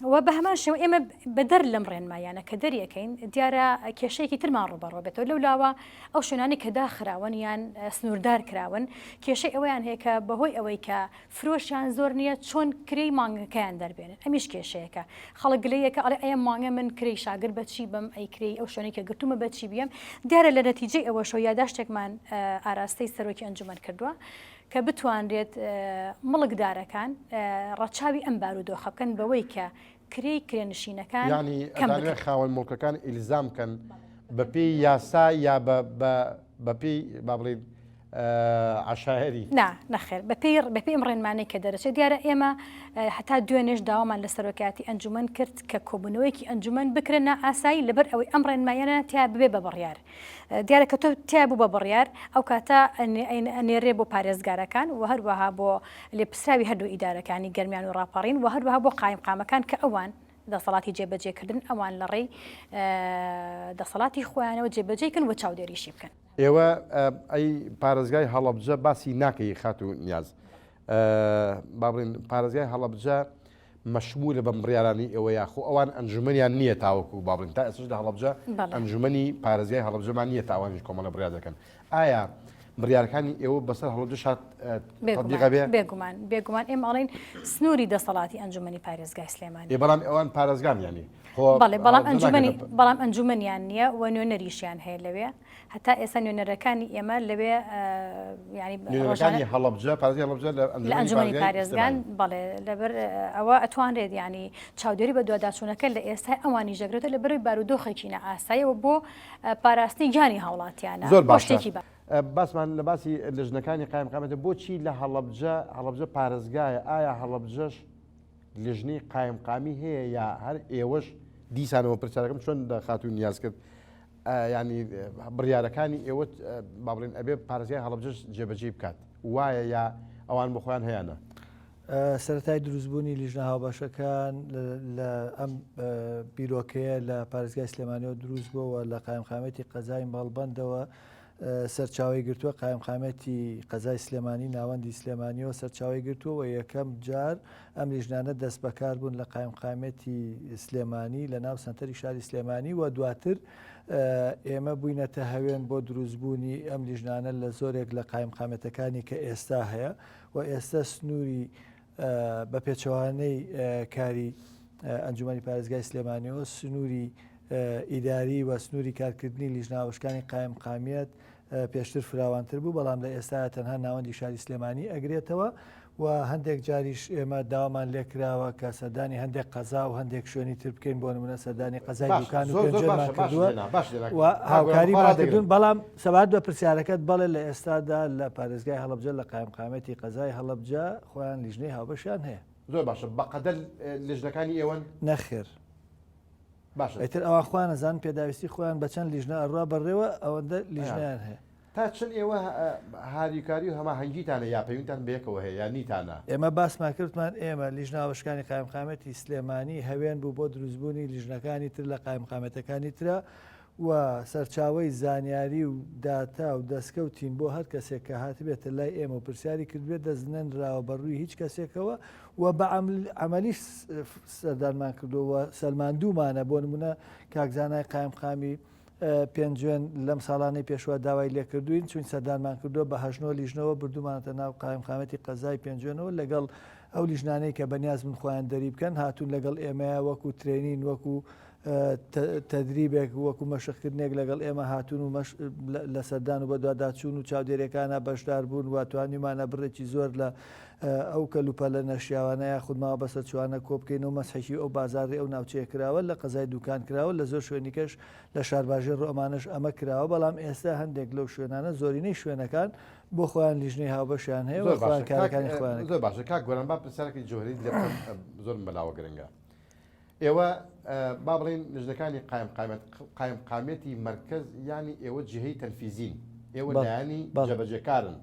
و بە هەمان شێوە ئێمە بەدەر لەم ڕێنماییانە کە دەریەکەین دیارە کێشەیەکی ترمان ڕووبەڕوو بێتەوە لەو لاوە ئەو شوێنانی کە داخراون یان سنووردار کراون کێشەی ئەوەیان هەیە کە بەهۆی ئەوەی کە فرۆشیان زۆر نییە چۆن کرێی مانگەکەیان دەربێنن ئەمیش کێشەیەکە خەڵک گلەیەکە ئەڵێ ئەم مانگە من کرێی شاگر بەچی بم ئەی کرێی ئەو شوێنەی کە گرتومە بەچی بیەم دیارە لە نەتیجەی ئەوەشەوە یاداشتێکمان ئاراستەی سەرۆکی ئەنجومەن کردووە کە بتوانرێت مڵکدارەکان ڕەچاوی ئەم بارودۆخە بکەن بەوەی کە کرێی کرێنشینەکان یانی ئەتانەوێت خاوەن موڵکەکان ئیلزام بکەن بەپێی یاسا یا بەپێی با بڵێین عەشایەری؟ نا نەخێر بەپێی بەپێی ئەم ڕێنمانەی کە دەرەچێت دیارە ئێمە هەتا دوێنێش داوامان لە سەرۆکایەتی ئەنجومەن کرد کە کۆبوونەوەیەکی ئەنجومەن بکرێت نائاسایی لەبەر ئەوەی ئەم ڕێنماییانە تیا ببێ بە بڕیار دیارە کە تۆ تیا بوو بە بڕیار ئەو کاتە ئەنێرێ بۆ پارێزگارەکان و هەروەها بۆ لێپرسراوی هەردوو ئیدارەکانی گەرمیان و ڕاپەڕین و هەروەها بۆ قایمقامەکان کە ئەوان دەسەڵاتی جێبەجێکردن ئەوان لە ڕێی دەسەڵاتی خۆیانەوە جێبەجێکن و چاودێریشی بکەن. ئێوە ئەی پارێزگای هەڵەبجە باسی ناکەی خاتوو نیاز با بڵێن پارێزگای هەڵەبجە مەشمولە بەم بڕیارانەی ئێوە یاخۆ ئەوان ئەنجومەنیان نییە تاوەکو با بڵێین تا ئێستاش لە هەڵەبجە ئەنجومەنی پارێزگای هەڵەبجەمان نییە تا ئەوانیش کۆمەڵە بڕیار دەکەن ئایا بڕیارەکانی ئێوە بەسەر هەڵەبجەش هات تەتبیق ئەبێ؟ بێگومان بێگومان ئێمە ئەڵێین سنووری دەسەڵاتی ئەنجومەنی پارێزگای سلێمانی ئێ بەڵام ئەوان پارێزگان یانی خۆ بەڵێ بەڵام هەڵەبجە ئەنجومەنی ناکرێتە بەڵام ئەنجومەنیان نییە و نوێنەریشیان هەیە لەوێ هەتا ئێستا نوێنەرەکانی ئێمە لەوێ یانی نوێنەرەکانی هەڵەبجە پارێزگای هەڵەبجە لە لە ئەنجومەنی پارێزگان بەڵێ لەبەر ئەوە ئەتوانرێت ینی چاودێری بە دوواداچوونەکە لە ئێستای ئەوانی ژەگرێتە لە بەرەوەی بارودۆخێکی نائاساییەوە بۆ پاراستنی گیانی هاوڵاتیانە زۆر باشتێکی بە باسمان لە باسی لژنەکانی قایمقامەتە بۆچی لە هەڵەبجە هەڵەبجە پارێزگایە ئایا هەڵەبجەش لیژنەی قایمقامی هەیە یا هەر ئێوەش دیسانەوە پرسیارەکەم چۆن لە خاتوو نیاز کرد ینی بڕیارەکانی ئێوە با بڵێن ئەبێ پارێزگای هەڵەبجەش جێبەجێ بکات وایە یا ئەوان بۆ خۆیان هەیەە؟ سەرەتای دروستبوونی لیژنە هاوبەشەکان لە ئەم بیرۆکەیە لە پارێزگای سلێمانیەوە دروست بووە لە قایمقامێتی قەزای مەڵبەندەوە سەرچاوەی گرتووە، قایمقامیەتی قەزای سلێمانی ناوەندی سلێمانیەوە سەرچاوەی گرتووە و یەکەم جار ئەم لیژنانە دەستبەکار بوون لە قایمقامیەتی سلێمانی لە ناو سەنتەری شاری سلێمانی و دواتر ئێمە بووینەتە هەوێن بۆ دروستبوونی ئەم لیژنانە لە زۆرێک لە قایمقامیەتەکانی کە ئێستا هەیە و ئێستا سنووری بە پێچەوانەی کاری ئەنجومەنی پارێزگای سلێمانیەوە سنووری ئیداری و سنووری کارکردنی لیژنە هاوبەشەکانی قایمقامیەت پێشتر فراوانتر بوو، بەڵام لە ئێستایا تەنها ناوەندی شاری سلێمانی ئەگرێتەوە و هەندێک جاریش ئێمە داوامان لێکراوە کە سەردانی هەندێک قەزا و هەندێک شوێنی تر بکەین بۆ نمونە سەردانی قەزای دوکان و پێنجوێنمان کردووە و هاوکاریمان کردوون بەڵام سەبارەت بە پرسیارەکەت بەڵێ لە ئێستادا لە پارێزگای هەڵەبجە لە قایمقامیەتی قەزای هەڵەبجە خۆیان لیژنەی هاوبەشیان هەیە. زۆر باشە بەقەدەر لیژنەکانی ئێوەن؟ نەخێر. باشە. ئیتر ئەوان خۆیان ئەزانن پێداویستی خۆیان بە چەند لیژنە ئەڕوا بەڕێوە ئەوەندە لیژنەیان هەیە. تا چەند ئێوە هاریکاری و هەماهەنگیتان هەیە یا پەیوەندیتان بەیەکەوە هەیە یا نیتانە؟ ئێمە باسمان کرد وتمان ئێمە لیژنە هاوبەشەکانی قایمقامیەتی سلێمانی هەوێن بوو بۆ دروستبوونی لیژنەکانی تر لە قایمقامیەتەکانی ترا و سەرچاوەی زانیاری و داتا و دەستکەوتین بۆ هەر کەسێک کە هاتبێتە لای ئێمە و پرسیاری کردبێت دەست نەنراوە بە ڕووی هیچ کەسێکەوە و بە عەمەلیش سەردانمان کردووە و سەلماندوومانە، بۆ نموونە کاک زانای قایمقامی پێنجوێن لەم ساڵانەی پێشوە داوای لێکردووین چوین سەردانمان کردووە بە هەشت نۆ لیژنەوە بردوومانەتە ناو قایمقامێتی قەزای پێنجوێنەوە لەگەڵ ئەو لیژنانەی کە بەنیاز بوون خۆیان دەری بکەن هاتوون لەگەڵ ئێمەیە وەکو training وەکو تەدریبێک وەکو مەشقکردنێک لەگەڵ ئێمە هاتوون و لە سەردان و بەدواداچوون و چاودێریەکانە بەشدار بوون و توانیومانە بڕێکی زۆر لە ئەو کەلوپەلە نەشیاوانە یاخود ماوە بەسەرچووانە کۆبکەینەوە مەسحێکی ئەو بازاڕی ئەو ناوچەیە کراوە لە قەزای دوکان کراوە لە زۆر شوێنی کەش لە شارباژێڕ و ئەمانەش ئەمە کراوە بەڵام ئێستا هەندێک لەو شوێنانە زۆرینەی شوێنەکان بۆ خۆیان لیژنەی هاوبەشیان هەیە و زۆر خۆیان باشە کاک کارەکانی خۆیان زۆر باشە کاک گۆران با پرسیارێکی جۆهریت لێ بکەم زۆرم بەلاوە گرنگە ئێوە با بڵێین لیژنەکانی قایمقامیەت قایمقامیەتی مەرکەز یانی ئێوە جیهەی تەنفیزین ئێوە لایەنی جێبەجێکارن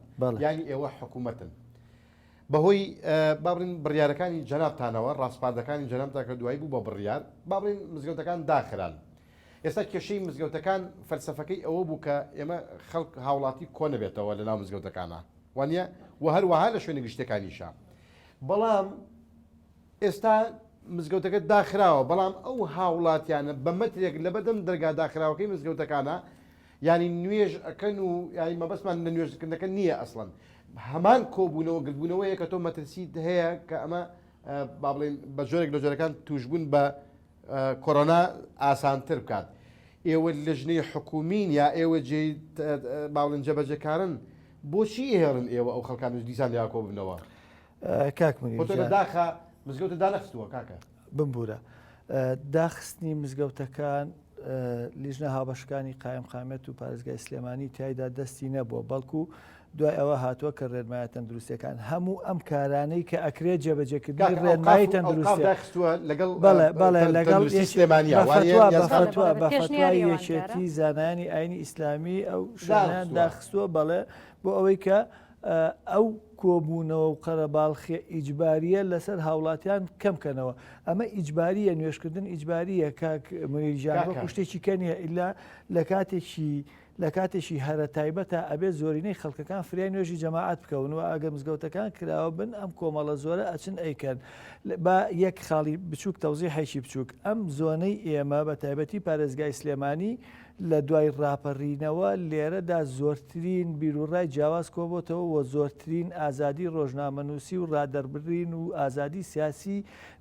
یانی ئێوە حکوومەتن بەهۆی با بڵێین بڕیارەکانی جەنابتانەوە ڕاسپاردەکانی جەنابتان کە دوایی بوو بە بڕیار با بڵێین مزگەوتەکان داخران ئێستا کێشەی مزگەوتەکان فەلسەفەکەی ئەوە بوو کە ئێمە خەڵک هاوڵاتی کۆ نەبێتەوە لە ناو مزگەوتەکانە وانە و هەروەها لە شوێنە گشتەکانیشە بەڵام ئێستا مزگەوتەکە داخراوە بەڵام ئەو هاوڵاتیانە بە مەترێک لەبەردەم دەرگا داخراوەکەی مزگەوتەکانە یانی نوێژ ئەکەن و یانی مەبەستمان لە نوێژکردنەکە نییە ئەسڵەن هەمان کۆبوونەوە گردبوونەوەیە کە تۆ مەترسیت هەیە کە ئەمە با بڵێن بە جۆرێک لە جۆرەکان توشبوون بە کۆرۆنا ئاسانتر بکات ئێوە لەژنەی حکومین یا ئێوە جێ با بڵێن جێبەجێکارن بۆچی ئێهێڵن ئێوە ئەو خەڵکانش دیسان لیا کۆ ببنەوە کاک منیر خۆتۆ لە داخە مزگەوتە دانەخستووە کاکە. بمبورە داخستنی مزگەوتەکان لیژنە هاوبەشەکانی قایمقامیەت و پارێزگای سلێمانی تیایدا دەستی نەبووە بەڵکو دوای ئەوە هاتووە کە ڕێنمایە تەندروستیەکان هەموو ئەم کارانەی کە ئەکرێت جێبەجێکردنی ڕێنمایی تەندروستی داخستووە لەگەڵ بەڵێ بەڵێ لەگەڵ سلێمانی بە فەتوا بە فەتوا بە فەتوای یەکێتی زانایانی ئاینی ئیسلامی ئەو شوێنیان داخستووە بەڵێ بۆ ئەوەی کە ئەو کۆبوونەوە و قەرەباڵخیە ئیجباریە لەسەر هاوڵاتیان کەم کەنەوە ئەمە ئیجباریە نوێژکردن ئیجباریە کاک منیر گیان وەکو شتێکی کە نیە ئیلا لە کاتێکی لە کاتێکی هەرە تایبەتە ئەبێت زۆرینەی خەڵکەکان فریای نوێژی جەماعەت بکەون و ئەگەر مزگەوتەکان کراوە بن ئەم کۆمەڵە زۆرە ئەچن ئەیکەن با یەک خاڵی بچووک تەوزیحێکی بچووک ئەم زۆنەی ئێمە بە تایبەتی پارێزگای سلێمانی لە دوای ڕاپەرینەوە لێرەدا زۆرترین بیروڕای جیاواز کۆبۆتەوە و زۆرترین ئازادی ڕۆژنامەنووسی و ڕادەربرین و ئازادی سیاسی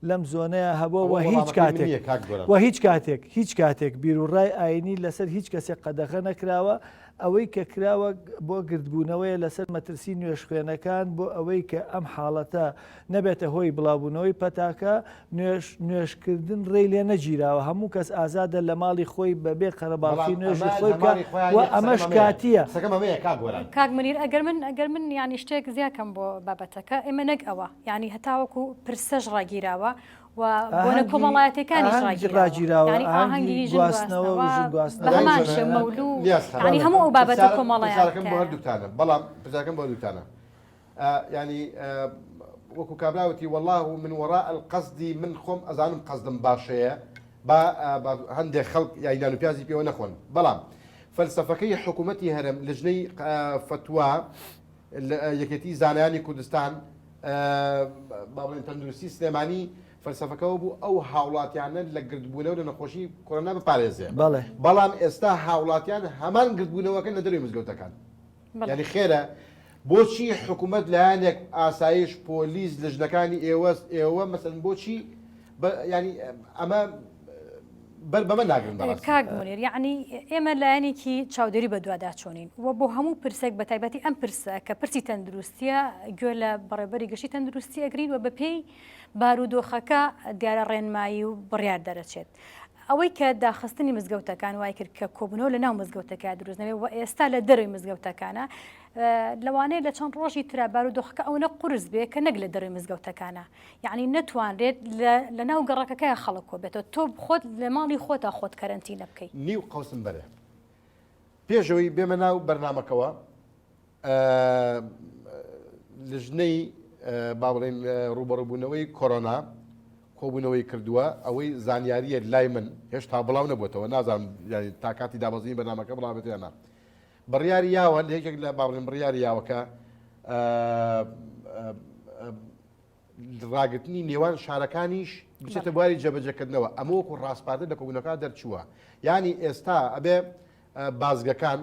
لەم زۆنەیا هەبووە ئەوە و هیچ وەڵامەکەی من کاتێک نییە کاک گۆران. و هیچ کاتێک هیچ کاتێک بیروڕای ئایینی لەسەر هیچ کەسێک قەدەغە نەکراوە، ئەوەی کە کراوە بۆ گردبوونەوەیە لەسەر مەترسی نوێژخوێنەکان بۆ ئەوەی کە ئەم حاڵەتە نەبێتە هۆی بڵاوبوونەوەی پەتاکە، نوێژ نوێژکردن ڕێی لێ نەگیراوە هەموو کەس ئازادە لە ماڵی خۆی بەبێ قەرەباڵخی بەڵام نوێژی ئەمە خۆی لە بکا ماڵی خۆیان و نییە قسەکەم ئەمەش ئەمەیە کاتییە. قسەکەم ئەمەیە کاک گۆران. کاک منیر ئەگەر من ئەگەر من یانی شتێک زیاکەم بۆ بابەتەکە ئێمە نەک ئەوە یانی هەتاوەکو پرسەش ڕاگیراوە و بۆنە ئاهەنگی کۆمەڵایەتیەکانیش ئاهەنگی ڕاگیراوە ڕاگیراوە یانی ئاهەنگی ئاهەنگی ژن گواستنەوە و گواستنەوە ژن بە گواستنەوە هەمان و شێوە ژنان مەولوو نیاز خان یانی بەڵێ هەموو ئەو بابەتە پرسیارم پرسیارەکەم بۆ کۆمەڵایەتیانە. هەردووکتانە بەڵام پرسیارەکەم بۆ هەردووکتانە یانی وەکو کابرا وتی واللە من وراء القصد من خۆم ئەزانم قەزدم باشەیە با هەندێک خەڵک یای نان و پیازی پێوە نەخۆن بەڵام فەلسەفەکەی حکوومەتی هەرم لجنەی فەتوا یەکێتی زانایانی کوردستان با بڵێن تەندروستی سلێمانی فەلسەفەکەەوە بوو ئەو هاوڵاتیانە لە گردبوونەوە لە نەخۆشی کۆرۆنا بپارێزێ بەڵێ بەڵام ئێستا هاوڵاتیان هەمان گردبوونەوەکە لە دەروی مزگەوتەکان یانی خێرە بۆچی حکوومەت لایەنێک ئاسایش پۆلیس لژنەکانی ئێوە ئێوە مەسەن بۆچی ینی ئەمە بەر بەمە ناگرن بەڕاست کاک منیر یعنی ئێمە لایەنێکی چاودێری بەدواداچوونین و بۆ هەموو پرسێک بە تایبەتی ئەم پرسە کە پرسی تەندروستیە گوێ لە بەڕێبەری گشتی تەندروستی ئەگرین و بەپێی بارودۆخەکە دیارە ڕێنمایی و بڕیار دەرەچێت. ئەوەی کە داخستنی مزگەوتەکان وای کرد کە کۆبوونەوە لە ناو مزگەوتەکە دروست نەبێت و ئێستا لە دەرەوەی مزگەوتەکانە لەوانەیە لە چەند ڕۆژی ترا بارودۆخەکە ئەوەنە قورس بێ کە نەک لە دەرەوەی مزگەوتەکانە یعنی نەتوانرێت لە ناو گەڕەکەکە خەڵک کۆبێتەوە تۆ خۆت لە ماڵی خۆتا خۆت کەرەنتینە بکەیت. نیو قەوسم بەرێ پێشەوەی بێمە ناو بەرنامەکەوە لژنەی با بڵێین ڕووبەڕووبوونەوەی کۆرۆنا کۆبوونەوەی کردووە ئەوەی زانیاریە لای من هێشتا بڵاو نەبووتەوە نازانم یانی تا کاتی دابەزینی بەرنامەکە بڵاو بێت یان نا بڕیاری یاوە لە یەکێک لە با بڵێن بڕیاری یاوەکە ڕاگرتنی نێوان شارەکانیش بچێتە بواری جێبەجێکردنەوە ئەمە وەکو ڕاسپاردە لە کۆبوونەکە دەرچووە یانی ئێستا ئەبێ بازگەکان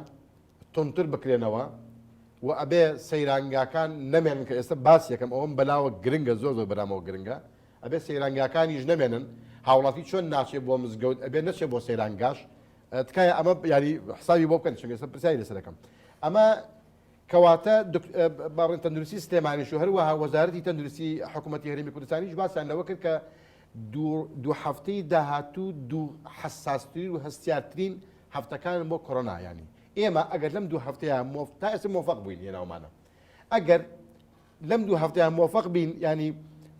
توندتر بکرێنەوە و ئەبێ سەیرانگاکان نەمێنن کە ئێستا باس یەکەم ئەوەم بەلاوە گرنگە زۆر زۆر بەلامەوە گرنگە ئەبێ سەیرانگاکانیش نەمێنن هاوڵاتی چۆن ناچێ بۆ مزگەوت ئەبێ نەچێ بۆ سەیرانگاش تکایە ئەمە یاری حسابی بۆ بکەن چونکە ئێستا پرسیاری لەسەر دەکەم ئەمە کەواتە باڵێن تەندروستی سلێمانیش و هەروەها وەزارەتی تەندروستی حکوومەتی هەرێمی کوردستانیش باسیان لەوە کرد کە دوو هەفتەی داهاتوو دوو حەساسترین و هەستیارترین هەفتەکانن بۆ کۆرۆنا یانی ئێمە ئەگەر لەم دوو هەفتەیە مۆف تا ئێستا مۆفەق بووین هێناومانە ئەگەر لەم دوو هەفتەیە مۆفەق بین ینی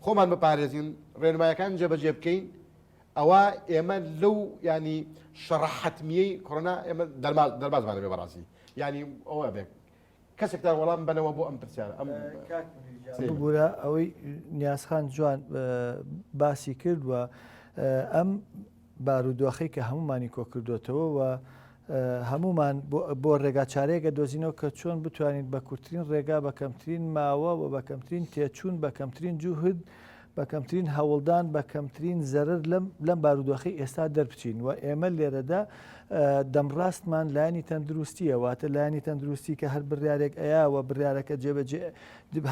خۆمان بپارێزین ڕێنمایەکان جێبەجێ بکەین ئەوە ئێمە لەو ینی شەڕە حەتمیەی کۆرۆنا ئێمە دەربازمانە بێ بەڕاستی ینی ئەوە بێت کەسێکتان وەڵام بەنەوە بۆ ئەم پرسیارە ئەم ببورە ئەوەی نیازخان جوان باسی کرد و ئەم بارودۆخەی کە هەمومانی کۆکردوێتەوە و هەمومان بۆ ڕێگا چارەیەکە دۆزینەوە کە چۆن بتوانین بە کورتترین ڕێگا بە کەمترین ماوە و بە کەمترین تێچوون بە کەمترین جوهد. بە کەمترین هەوڵدان بە کەمترین زەرەر لەم لەم بارودۆخەی ئێستا دەربچین و ئێمە لێرەدا دەمڕاستمان لایەنی تەندروستیە واتە لایەنی تەندروستی کە هەر بڕیارێک ئەیا و بڕیارەکە جێبەجێ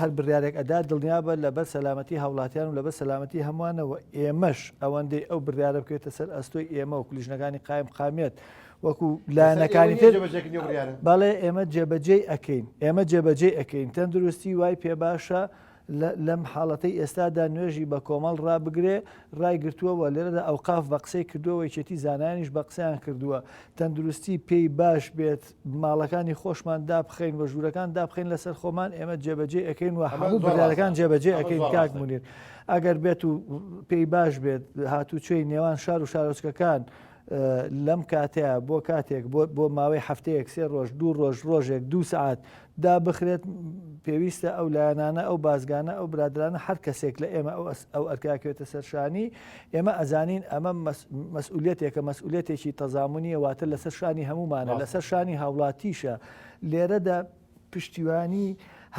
هەر بڕیارێک ئەدا دڵنیابە لەبەر سەلامەتی هاوڵاتیان و لەبەر سەلامەتی هەمووانەوە ئێمەش ئەوەندەی ئەو بڕیارە بکەوێتە سەر ئەستۆی ئێمە و لیژنەکانی قایم قامیەت وەکو لایەنەکانی تر بەڵێ ئێمە جێبەجێی ئەکەین ئێمە جێبەجێی ئەکەین تەندروستی وای پێ باشە لەم حاڵەتەی ئێستادا نوێژی بە کۆمەڵ ڕابگرێ ڕایگرتووە و لێرەدا ئەوقاف بە قسەی کردووە و یەکێتی زانایانیش بە قسەیان کردووە تەندروستی پێی باش بێت ماڵەکانی خۆشمان دابخەین و ژوورەکان دابخەین لەسەر خۆمان ئێمە جێبەجێ ئەەکەین و هەموو بڕیارەکان جێبەجێ ئەەکەین کاک منیر ئەگەر بێت و پێی باش بێت هاتوچۆی نێوان شار و شارۆچکەکان لەم کاتەیە بۆ کاتێک بۆ ماوەی هەفتەیەک سێ ڕۆژ دوو ڕۆژ ڕۆژێک دوو سعات دابخرێت پێویستە ئەو لایەنانە ئەو بازگانە ئەو برادرانە هەر کەسێک لە ئێمە ئەو ئەو ئەرکاکەوێتە سەرشانی ئێمە ئەزانین ئەمە مەسئولیەتێکە مەسئولیەتێکی تەزامونیە واتە لەسەر شانی هەمومانە لەسەر شانی هاوڵاتیشە لێرەدا پشتیوانی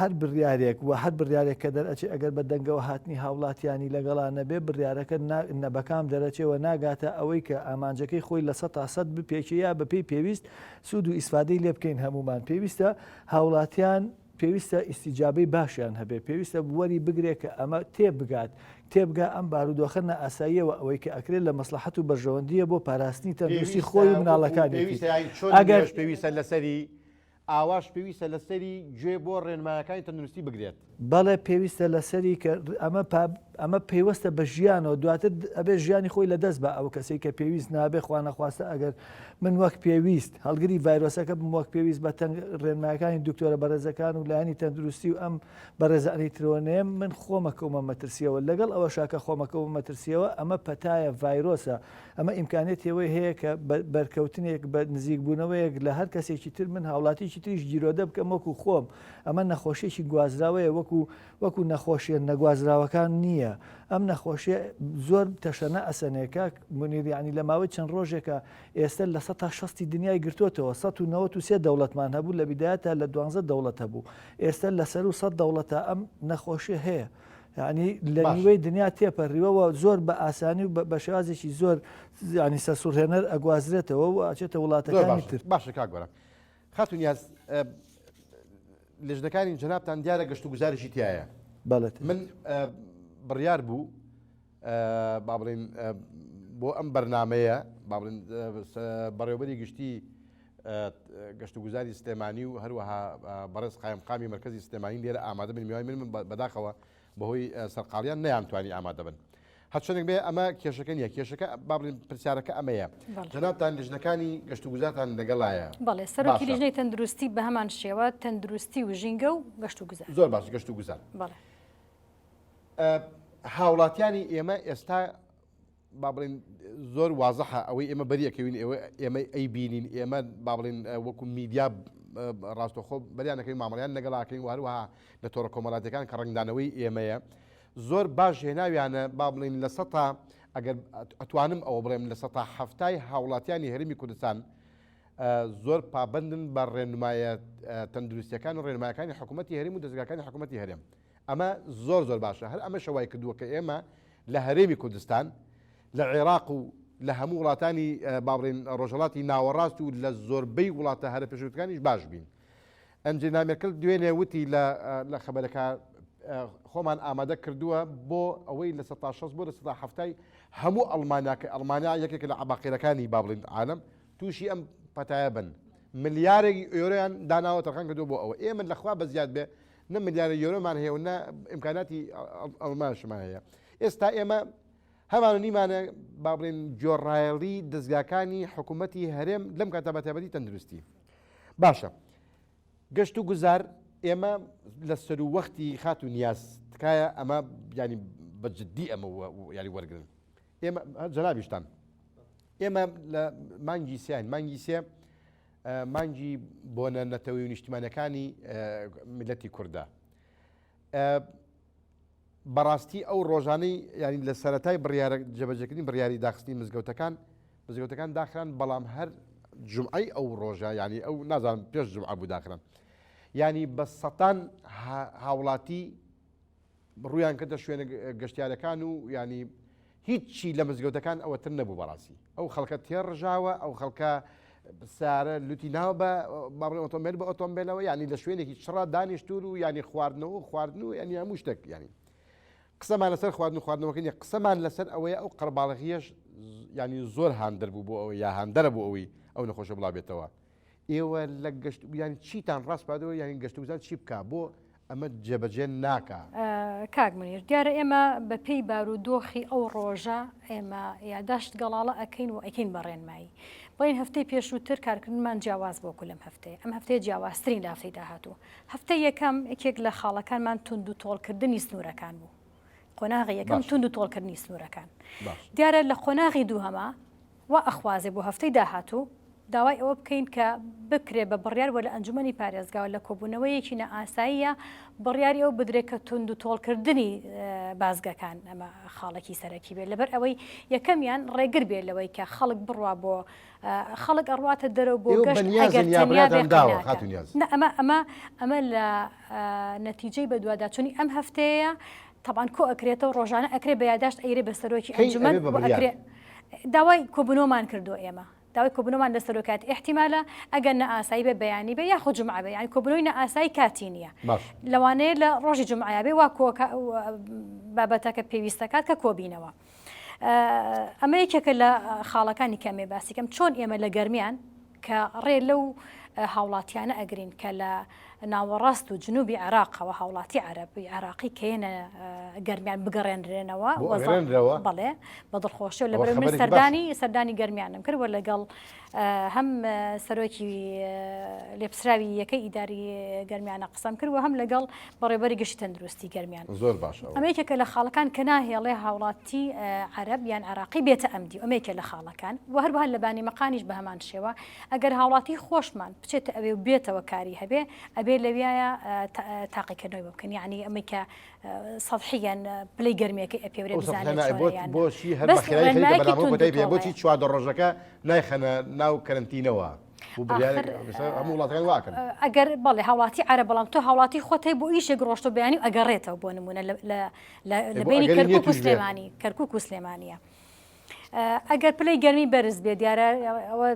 هەر بڕیارێک و هەر بڕیارێک کە دەرئەچێ ئەگەر بە دەنگەوە هاتنی هاوڵاتیانی لەگەڵا نەبێ بڕیارەکە نەبەکام دەرەچێ و ناگاتە ئەوەی کە ئامانجەکەی خۆی لە 100% بپێکێ یا بەپێی پێویست سوود و ئیسفادەی لێ بکەین هەمومان پێویستە هاوڵاتیان پێویستە ئیستیجابەی باشیان هەبێ پێویستە وەری بگرێ کە ئەمە تێبگات تێبگا ئەم بارودۆخە نائاساییەوە ئەوەی کە ئەکرێت لە مەسڵەحەت و بەرژەوەندییە بۆ پاراستنی تەندروستی خۆی و مناڵەکانیەتی ئەگەر پێویستە لەسەری ئاواش پێویستە لەسەری گوێ بۆ ڕێنمایەکانی تەندروستی بگرێت. بەڵێ پێویستە لەسەری کە ئەمە ئەمە پەیوەستە بە ژیانەوە دواتر ئەبێ ژیانی خۆی لەدەست بە ئەو کەسەی کە پێویست نابێ خوانەخواستە ئەگەر من وەک پێویست هەڵگری ڤایرۆسەکە بم وەک پێویست بە تەنگ ڕێنمایەکانی دکتۆرە بەڕێزەکان و لایەنی تەندروستی و ئەم بەڕێزانی ترۆنێم من خۆمەکەومە مەترسیەوە لەگەڵ ئەوەشا کە خۆمەکەومە مەترسیەوە ئەمە پەتایە ڤایرۆسە ئەمە ئیمکانیەتی ئەوەی هەیە کە بە بەرکەوتنێک، بە نزیکبوونەوەیەک لە هەر کەسێکی تر من هاوڵاتییەکی تریش گیرۆدە بکەم وەکو خۆم. ئەمە نەخۆشییەکی گوازراوەیە وەکو وەکو نەخۆشییە نەگوازراوەکان نییە. ئەم نەخۆشییە زۆر تەشەنە ئەسەنێ کاک مونیر یانی لە ماوەی چەند ڕۆژێکا ئێستە لە سەتا شەستی دنیای گرتۆتەوە. 193 دەوڵەتمان هەبوو لە بیدایەتا لە دوانزە دەوڵەت هەبوو. ئێستە لە سەروو سەد دەوڵەتا ئەم نەخۆشییە هەیە. یانی لە نیوەی دنیا تێپەڕیوە و زۆر بە ئاسانی و بە شێوازێکی زۆر ینی سەرسوڕهێنەر ئەگوازرێتەوە و ئەچێتە وڵاتەکانی تر. باشە کاک گۆران خاتوو نیاز لیژنەکانی جەنابتان دیارە گەشت و گوزارشی تایە بەڵێت من بڕیار بوو با بڵێن بۆ ئەم بەرنمەیە با بڵێن بەڕێوبەری گشتی گەشتوگوزاری سلێمانی و هەروەها بەڕێز قایمقامی مەرکەزی سلێمانی لێرە ئامادە بن میوانی من بەداخەوە بەهۆی سەرقاڵیان نەیانتوانی ئامادە بن. هەرچەندێک بێ ئەمە کێشەکە نییە کێشەکە با بڵێن پرسیارەکە ئەمەیە جەنابتان لیژنەکانی گەشتوگوزارتان لەگەڵایە بەڵێ سەرۆکی لیژنەی تەندروستی بە هەمان شێوە تەندروستی و ژینگە و گەشتوگوزار زۆر باش گەشتوگوزار بەڵێ هاوڵاتیانی ئێمە ئێستا با بڵێین زۆر وازحە ئەوەی ئێمە بەری ئەکەوین ئێوە ئێمە ئەیبینین ئێمە با بڵێین وەکو میدیا ڕاستەخۆ بەریان ئەکەین مامەڵیان لەگەڵ ئەکەین و هەروەها لە تۆڕە کۆمەڵاتیەکان کە ڕەنگدانەوەی ئێمەیە زۆر باش هێناویانە با بڵێین لە سەتا ئەگەر ئەتوانم ئەوە بڵێم لە سەتا حەفتای هاوڵاتیانی هەرێمی کوردستان زۆر پابندن بە ڕێنمایە تەندروستیەکان و ڕێنمایەکانی حکوومەتی هەرێم و دەزگاکانی حکوومەتی هەرێم ئەمە زۆر زۆر باشە، هەر ئەمەشە وای کردووە کە ئێمە لە هەرێمی کوردستان، لە عێراق و لە هەموو وڵاتانی با بڵێین ڕۆژهەڵاتی ناوەڕاست و لە زۆربەی وڵاتە هەرە پێشکەوتووەکانیش باش بین. ئەنجێلا مێرکل دوێنێ وتی لە لە خەبەرەکە خۆمان ئامادە کردووە بۆ ئەوەی لە 60 بۆ لە 70 هەموو ئەڵمانیا کە ئەڵمانیا یەکێکە لە عەباقیرەکانی با بڵێین عالەم تووشی ئەم پەتایە بن ملیارێک یۆرۆیان داناوە تەرخان کردووە بۆ ئەوە ئێمە لەخوا بە زیاد بێ نە ملیارە یۆرۆمان هەیە و نە ئیمکاناتی ئەڵمانشمان هەیە ئێستا ئێمە هەمان و نیمانە با بڵێن گۆڕایەڵی دەزگاکانی حکوومەتی هەرێم لەم کاتە بە تایبەتی تەندروستی باشە گەشت و گوزار ئێمە لە سەرو وەختی خات و نیاز تکایە ئەمە ینی بە جددی ئەمە ینی وەرگن ئێمە جەنابیشتان ئێمە لە مانگی سیان مانگی سێ مانگی بۆنە نەتەوەی و نیشتیمانەکانی میلەتی کوردە. بەڕاستی ئەو ڕۆژانەی ینی لە سەتای بڕیارە جێبەجێکردنی بڕیاری داخستنی مزگەوتەکان مزگەوتەکان داخران بەڵام هەر جمعەی ئەو ڕۆژە ینی ئەو نازانم پێش جمعە بوو داخران ینی بە سەتان هاوڵاتی. ڕوویان کردە شوێنە گەشتیارەکان و ینی هیچی لە مزگەوتەکان ئەوەتر نەبوو بەڕاستی ئەو خەڵکە تێڕژاوە ئەو خەڵکە سارە لوتی ناوە بە باڵێ ئۆتۆمبیل بە ئۆتۆمبیلەوە ینی لە شوێنێکی چڕا دانیشتور و ینی خواردنەوە و خواردن و ینی هەموو شتێک ینی قسەمان لەسەر خواردن و خواردنەوەکە نیە قسەمان لەسەر ئەوەیە ئەو قەرباڵغیەش ینی زۆر هاندەر بوو بۆ ئەوەی یا هاندەرە بۆ ئەوەی ئەو نەخۆشە بڵاو بێتەوە ئێوە لە گەشت یان چیتان ڕاست پادەوە یان گەشتوگوزار چی بکا بۆ ئەمە جێبەجێ ناکا؟ کاک منیر دیارە ئێمە بە پێی بارودۆخی ئەو ڕۆژە ئێمە یاداشت گەڵاڵە ئەکەین و ئەکەین بە ڕێنمایی بڵین هەفتەی پێشووتر کارکردنمان جیاواز بۆ لەم هەفتەیە ئەم هەفتەیە جیاوازترین لە هەفتەی داهاتوو هەفتەی یەکەم یەکێک لە خاڵەکانمان توند و تۆڵکردنی سنوورەکان بوو قۆناغی یەکەم توند و تۆڵکردنی سنوورەکان دیارە لە قۆناغی دووهەما وا ئەخوازێ بۆ هەفتەی داهاتوو داوای ئەوە بکەین کە بکرێ بە بڕیار وە لە ئەنجومەنی پارێزگاوە لە کۆبوونەوەیەکی نائاساییە بڕیاری ئەو بدرێت کە توند و تۆڵکردنی بازگەکان ئەمە خاڵێکی سەرەکی بێت لەبەر ئەوەی یەکەمیان ڕێگر بێت لەوەی کە خەڵک بڕوا بۆ خەڵک ئەڕواتە دەرەوە بۆ گەشت ئەگەر تەنیا بێ قەیناکە ئەمە ئەمە ئەمە لە نەتیجەی بەدواداچوونی ئەم هەفتەیە تەبعەن کۆ ئەکرێتەوە ڕۆژانە ئەکرێ بە یاداشت ئەیرێ بە سەرۆکی ئەنجومەن ئەکرێ داوای کۆبوونەوەمان کردو ئێمە داوای کۆبوونەوەمان لە سەرۆکات احتیمالە ئەگەر نەئاسایی بێ بەیانی بێ یاخود جمعە بێ یانی کۆبوونەوەی نەئاسایی کاتی نییە لەوانەیە لە ڕۆژی جمعە بێ وا بابەتەکە پێویستەکات کە کۆبینەوە. ئەمە یەکێکە لە خاڵەکانی کەمێ باسیکەم چۆن ئێمە لە گەرمیان کە ڕێ لەو هاوڵاتیانە ئەگرین کە لە ناوەڕاست و جنوبی عێراقەوە هاوڵاتی عەرەبی عێراقی کە یەنە گەرمیان بگەڕێنرێنەوە بەڵێ بە دڵخۆشیەوە لەبەر من سەردانی سەردانی گەرمیانم کرد وە لەگەڵ هەم سەرۆکی لێپسراوی یەکەی ئیداری گەرمیانە قسەم کرد و هەم لەگەڵ بەڕێوبەری گشتی تەندروستی گەرمیان. زۆر باشە. ئەمە یەکێکە لە خاڵەکان کە ناهێڵێ هاوڵاتی عەرەب یان عێراقی بێتە ئەم دیو، ئەمە یەکێ لە خاڵەکان و هەروەها لە بانی مەقانیش بە هەمان شێوە ئەگەر هاوڵاتی خۆشمان بچێتە ئەوێ و بێتەوە کاری هەبێ ئەبێ لەویایە تاقیکردنەوەی بۆ بکەن یعنی ئەمەی کە سەدحیان پلەی گەرمیەکەی ئەپێورێ بزانێت بۆچی هەر بە خێرایی خەریکە بەرنامە کۆتایی پێ بۆچی 14 ڕۆژەکە نایخەنە ناو کەرەنتینەوە؟ هەموو وڵاتەکان واکەن ئەگەر بەڵێ هاوڵاتی عەرەب بەڵام تۆ هاوڵاتی خۆت هەی بۆ ئیشێک ڕۆشتۆ بەیانی و ئەگەڕێتەوە بۆ نمونە لە بینی کەرکک و سلێمانی کەرکک و سلێمانیە ئەگەر پلەی گەرمی بەرز بێ دیارە ئەوە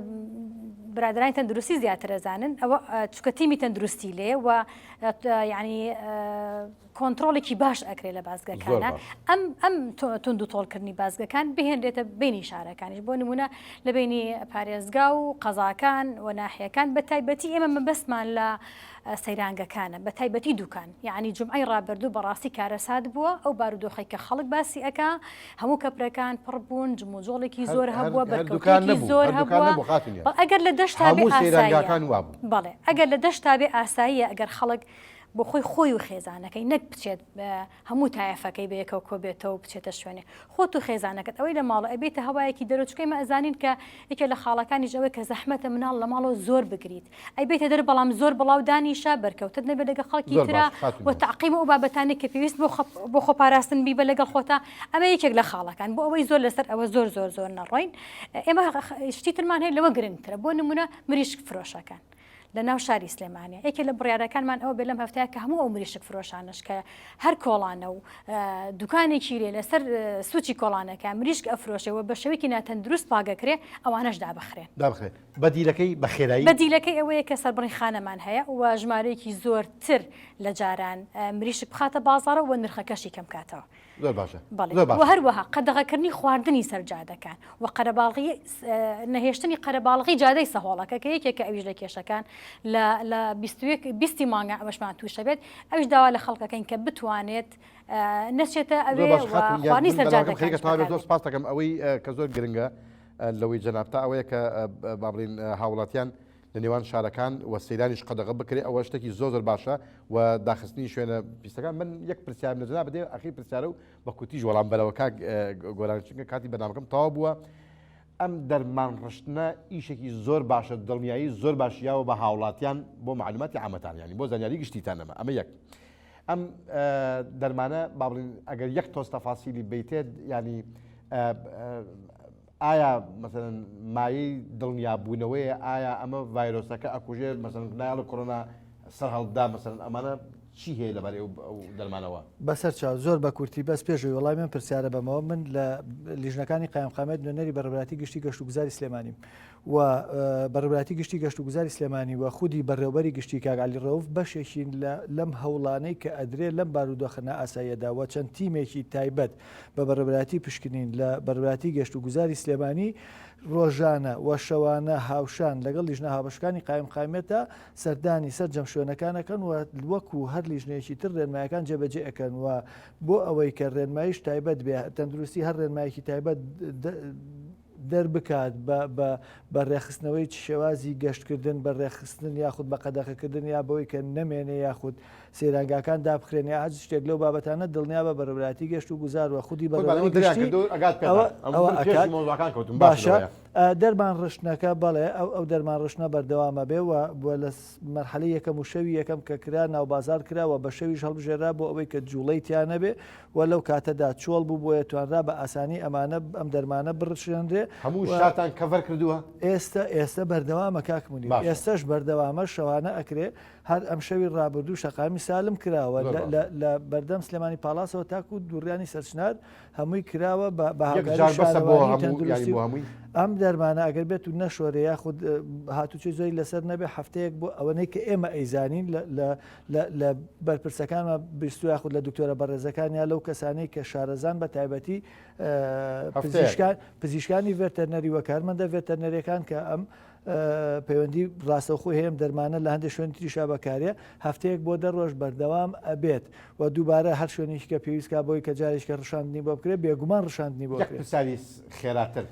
برادرانی تەندروستی زیاتر ئەزانن ئەوە چکە تیمی تەندروستی لێ و یعنی کۆنترۆڵێکی باش ئەکرێ لە بازگەکانە ئەم ئەم توند و تۆڵکردنی بازگەکان بهێنرێتە بینی شارەکانیش بۆ نمونە لە بینی پارێزگا و قەزاکان و ناحیەکان بە تایبەتی ئێمە مەبەستمان لە سەیرانگەکانە بە تایبەتی دوکان یعنی جمعی ڕابردوو بەڕاستی کارەسات بووە ئەو بارودۆخی کە خەڵک باسی ئەکا هەموو کەپرەکان پڕ بوون جموجۆڵێکی زۆر هەبووە بەرکەوتێکی زۆر هەبووە ئەگەر لە دەشتا بێ ئاساییە بەڵێ ئەگەر لە دەشتا بێ ئاساییە ئەگەر خەڵک بۆ خۆی خۆی و خێزانەکەی نەک بچێت هەموو تایەفەکەی بەیەکەوە کۆبێتەوە و بچێتە شوێنێ خۆت و خێزانەکەت ئەوەی لە ماڵە ئەبێتە هەوایەکی دەرەوە چونکە ئێمە ئەزانین کە یەکێ لە خاڵەکانیش ئەوەیە کە زەحمەتە مناڵ لە ماڵەوە زۆر بگریت ئەی بێتە دەر بەڵام زۆر بڵاو دانیشە بەرکەوتت نەبێت لەگەڵ خەڵکی ترا و تەعقیم و بابەتانێک کە پێویست بۆ بۆ خۆپاراستن بیبە لەگەڵ خۆتا ئەمە یەکێک لە خاڵەکان بۆ ئەوەی زۆر لەسەر ئەوە زۆر زۆر زۆر نەڕۆین ئێمە شتی ترمان هەیە لەوە گرنگترە بۆ نمونە مریشک فرۆشەکان لە ناو شاری سلێمانیە. یەکێ لە بڕیارەکانمان ئەوە بێت لەم هەفتەیە کە هەموو ئەو مریشک فرۆشانەش کە هەر کۆڵانە و دوکانێکی لێ لەسەر سوچی کۆڵانەکە مریشک ئەفرۆشێ و بە شێوەیەکی ناتەندروست پاگەکرێ ئەوانەش دابخرێن. دابخرێن. بەدیلەکەی بە خێرایی؟ بەدیلەکەی ئەوەیە کە سەربڕی خانەمان هەیە و ژمارەیەکی زۆرتر لە جاران مریشک بخاتە بازاڕەوە و نرخەکەشی کەم کاتەوە. زۆر باشە بەڵێ زۆر باشە. و هەروەها قەدەغەکردنی خواردنی سەر جادەکان و قەرەباڵغی نەهێشتنی قەرەباڵغی جادەی سەهۆڵەکە کە یەکێکە ئەویش لە کێشەکان لە لە 21 بیستی مانگە ئەوەشمان تووشە بێت ئەویش داوا لە خەڵکەکەین کە بتوانێت نەچێتە ئەوێ و خواردنی سەر جادەکان زۆر سپاس دەکەم ئەوەی کە زۆر گرنگە لەوەی جەنابتا ئەوەیە کە با بڵین هاوڵاتیان لە نێوان شارەکان و سەیرانیش قەدەغە بکرێ ئەوە شتێکی زۆر زۆر باشە و داخستنی شوێنە پیسەکان من یەک پرسیارم لە جەنابت هەیە ئەخیر پرسیارە و بە کورتیش وەڵام بەرەوە کاک گۆران چونکە کاتی بەرنامەکەم تەواو بووە ئەم دەرمان ڕشتنە ئیشێکی زۆر باشە دڵنیایی زۆر باش یاوە بە هاوڵاتیان بۆ معلوماتی عامەتان یانی بۆ زانیاری گشتیتان ئەمە ئەمە یەک ئەم دەرمانە با بڵین ئەگەر یەک تۆز تەفاسیلی بیتێت ینی ئایا مەسەلەن مایەی دڵنیابوونەوەیە ئایا ئەمە ڤایرۆسەکە ئەکوژێت مەسەلەن نایەڵێ کۆرۆنا سەر هەڵبدا مەسەلەن ئەمانە. چی هەیە لەبارەی ئەو دەرمانەوە؟ بەسەر چاو، زۆر بە کورتی بەس پێش ئەوەی وەڵامی ئەم پرسیارە بەمەوە، من لە لیژنەکانی قایمقامیەت نوێنەری بەڕێوەبەرایەتی گشتی گەشتوگوزاری سلێمانیم و بەڕێوەبەرایەتی گشتی گەشتوگوزاری سلێمانی و خودی بەڕێوەبەری گشتی کاک عەلی ڕەوف بەشێکین لە لەم هەوڵانەی کە ئەدرێ لەم بارودۆخە نائاساییەدا و چەند تیمێکی تایبەت بە بەڕێوەبەرایەتی پشکنین لە بەڕێوەبەرایەتی گەشتوگوزاری سلێمانی ڕۆژانە و شەوانە هاوشان لەگەڵ لیژنە هاوبەشەکانی قایمقامیەتە سەردانی سەرجەم شوێنەکان ئەکەن و وەکو هەر لیژنەیەکی تر ڕێنمایەکان جێبەجێ ئەکەن و بۆ ئەوەی کە ڕێنمایش تایبەت بێ تەندروستی هەر ڕێنمایەکی تایبەت دەربکات بە ڕێکخستنەوەی شێوازی گەشتکردن بە ڕێکخستن یاخود بە قەدەخەکردن یا بەوەی کە نەمێنێ یاخود سەیرانگاکان دابخرێن یا هەر شتێک لەو بابەتانە دڵنیا بە بەڕێوەبەرایەتی گەشت و گوزار و خودی بەڕێوەبەری گشتی ئەوە ئەکات باشە دەرمان ڕشتنەکە بەڵێ ئەو ئەو دەرمان ڕشتنە بەردەوام ئەبێ و و لە مەرحەلەی یەکەم و شەوی یەکەم کە کرا ناوبازاڕ کرا و بە شەویش هەڵبژێرا بۆ ئەوەی کە جوڵەی تیا نەبێ و لەو کاتەدا چۆڵ بوو بۆیە توانرا بە ئاسانی ئەمانە ئەم دەرمانە بڕشێنرێ هەموو شارتان کەڤەر کردووە؟ ئێستە ئێستە بەردەوامە کاک مونیر باشە. ئێستەش بەردەوامە شەوانە ئەکرێ هەر ئەمشەوی ڕابردوو شەقامی سالم کراوە زۆر لە باشە. لە لە بەردەم سلێمانی پاڵاسەوە تاکوو دووڕیانی سەرچنار هەمووی کراوە بە بە یەک هاوکاری جار بەسە بۆ شارەوانی هەموو یانی تەندروستی بۆ و هەمووی؟ ئەم دەرمانە ئەگەر بێت و نەشۆرێ یاخود هاتوچۆی زۆری لەسەر نەبێ هەفتەیەک بۆ ئەوەنەی کە ئێمە ئەیزانین لە لە لە لە بەرپرسەکانمان بیستووە یاخود لە دکتۆرە بەڕێزەکان یا لەو کەسانەی کە شارەزان بە تایبەتی هەفتەیەک. پزیشکان پزیشکانی ڤێتەرنەری و کارمەندە ڤێتەرنەریەکان کە ئەم پەیوەندی ڕاستەوخۆی هەیە ئەم دەرمانە لە هەندێک شوێنی تریشا بەکارێ هەفتەیەک بۆ دە ڕۆژ بەردەوام ئەبێت و دووبارە هەر شوێنێکی کە پێویست کا بۆی کە جارێکە ڕشاندنی بۆ بکرێت بێگومان ڕشاندنی بۆ یەک کرێت. پرسیاری خێراتر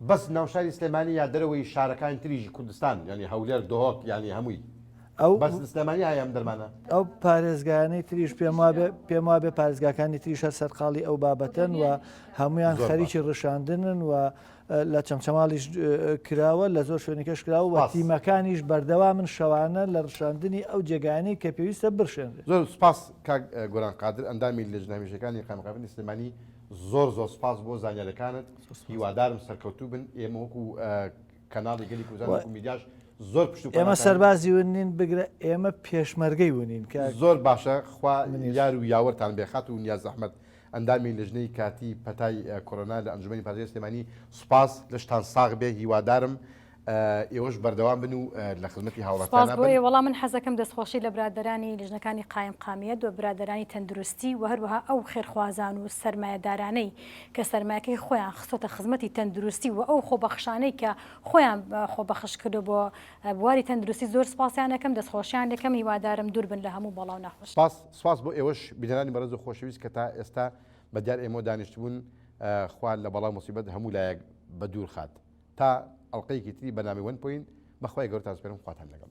بەس ناوشاری سلێمانی یا دەرەوەی شارەکانی تریش کوردستان یانی هەولێر دهۆک یانی هەمووی ئەو بەس لە سلێمانی هەیە ئەم دەرمانە؟ ئەو پارێزگایانەی تریش پێم وابێ پێم وابێ پارێزگاکانی تریش هەر سەرقاڵی ئەو بابەتەن و هەمویان زۆر باش. خەریکی ڕشاندنن و لە چەمچەماڵیش کراوە، لە زۆر شوێنیکەش کراوە و تیمەکانیش بەردەوامن شەوانە لە ڕشاندنی ئەو جێگایانەی کە پێویستە بڕشێنرێن. زۆر سوپاس کاک گۆران قادر ئەندامی لێژنە هەمیشەکانی قایمقامیەتی سلێمانی زۆر زۆر سوپاس بۆ زانیاریەکانت هیوادارم سەرکەوتوو بن ئێمە وەکو کەناڵی گەلی کوردستان وەکو میدیاش زۆر پشت و ئێمە پەناتانین. سەربازی ون نین بگرە ئێمە پێشمەرگەی ونین کاک زۆر باشە خوا منیر. یار و یاوەرتان بێ خاتوو نیاز ئەحمەد ئەندامی لیژنەی کاتی پەتای کۆرۆنا لە ئەنجومەنی پارێزگای سلێمانی سوپاس لەشتان ساغ بێ هیوادارم ئێوەش بەردەوام بن و لە خزمەتی سپاس هاوڵاتیانا بۆ بن. ئێوە، وەڵا من حەزەکەم دەستخۆشی لە برادەرانی لیژنەکانی قایمقامیەت و برادەرانی تەندروستی و هەروەها ئەو خێرخوازان و سەرمایەدارانەی کە سەرمایەکەی خۆیان خستۆتە خزمەتی تەندروستی و ئەو خۆبەخشانەی کە خۆیان خۆبەخش کردوە بۆ بواری تەندروستی زۆر سپاسیان ئەکەم دەستخۆشیان لێکەم هیوادارم دوور بن لە هەموو بەڵا و ناخۆشی. سپاس سپاس بۆ ئێوەش بینەرانی بەڕێز و خۆشەویست کە تا ئێستا بە دیار ئێمەوە دانیشتبوون خوا لە بەڵا و موسیبەت هەموو لایەک بە دوور خات تا ئەڵقەیەکی تری بەرنامەی One Point بە خوای گەورەتان سپێرم خواتان لەگەڵ.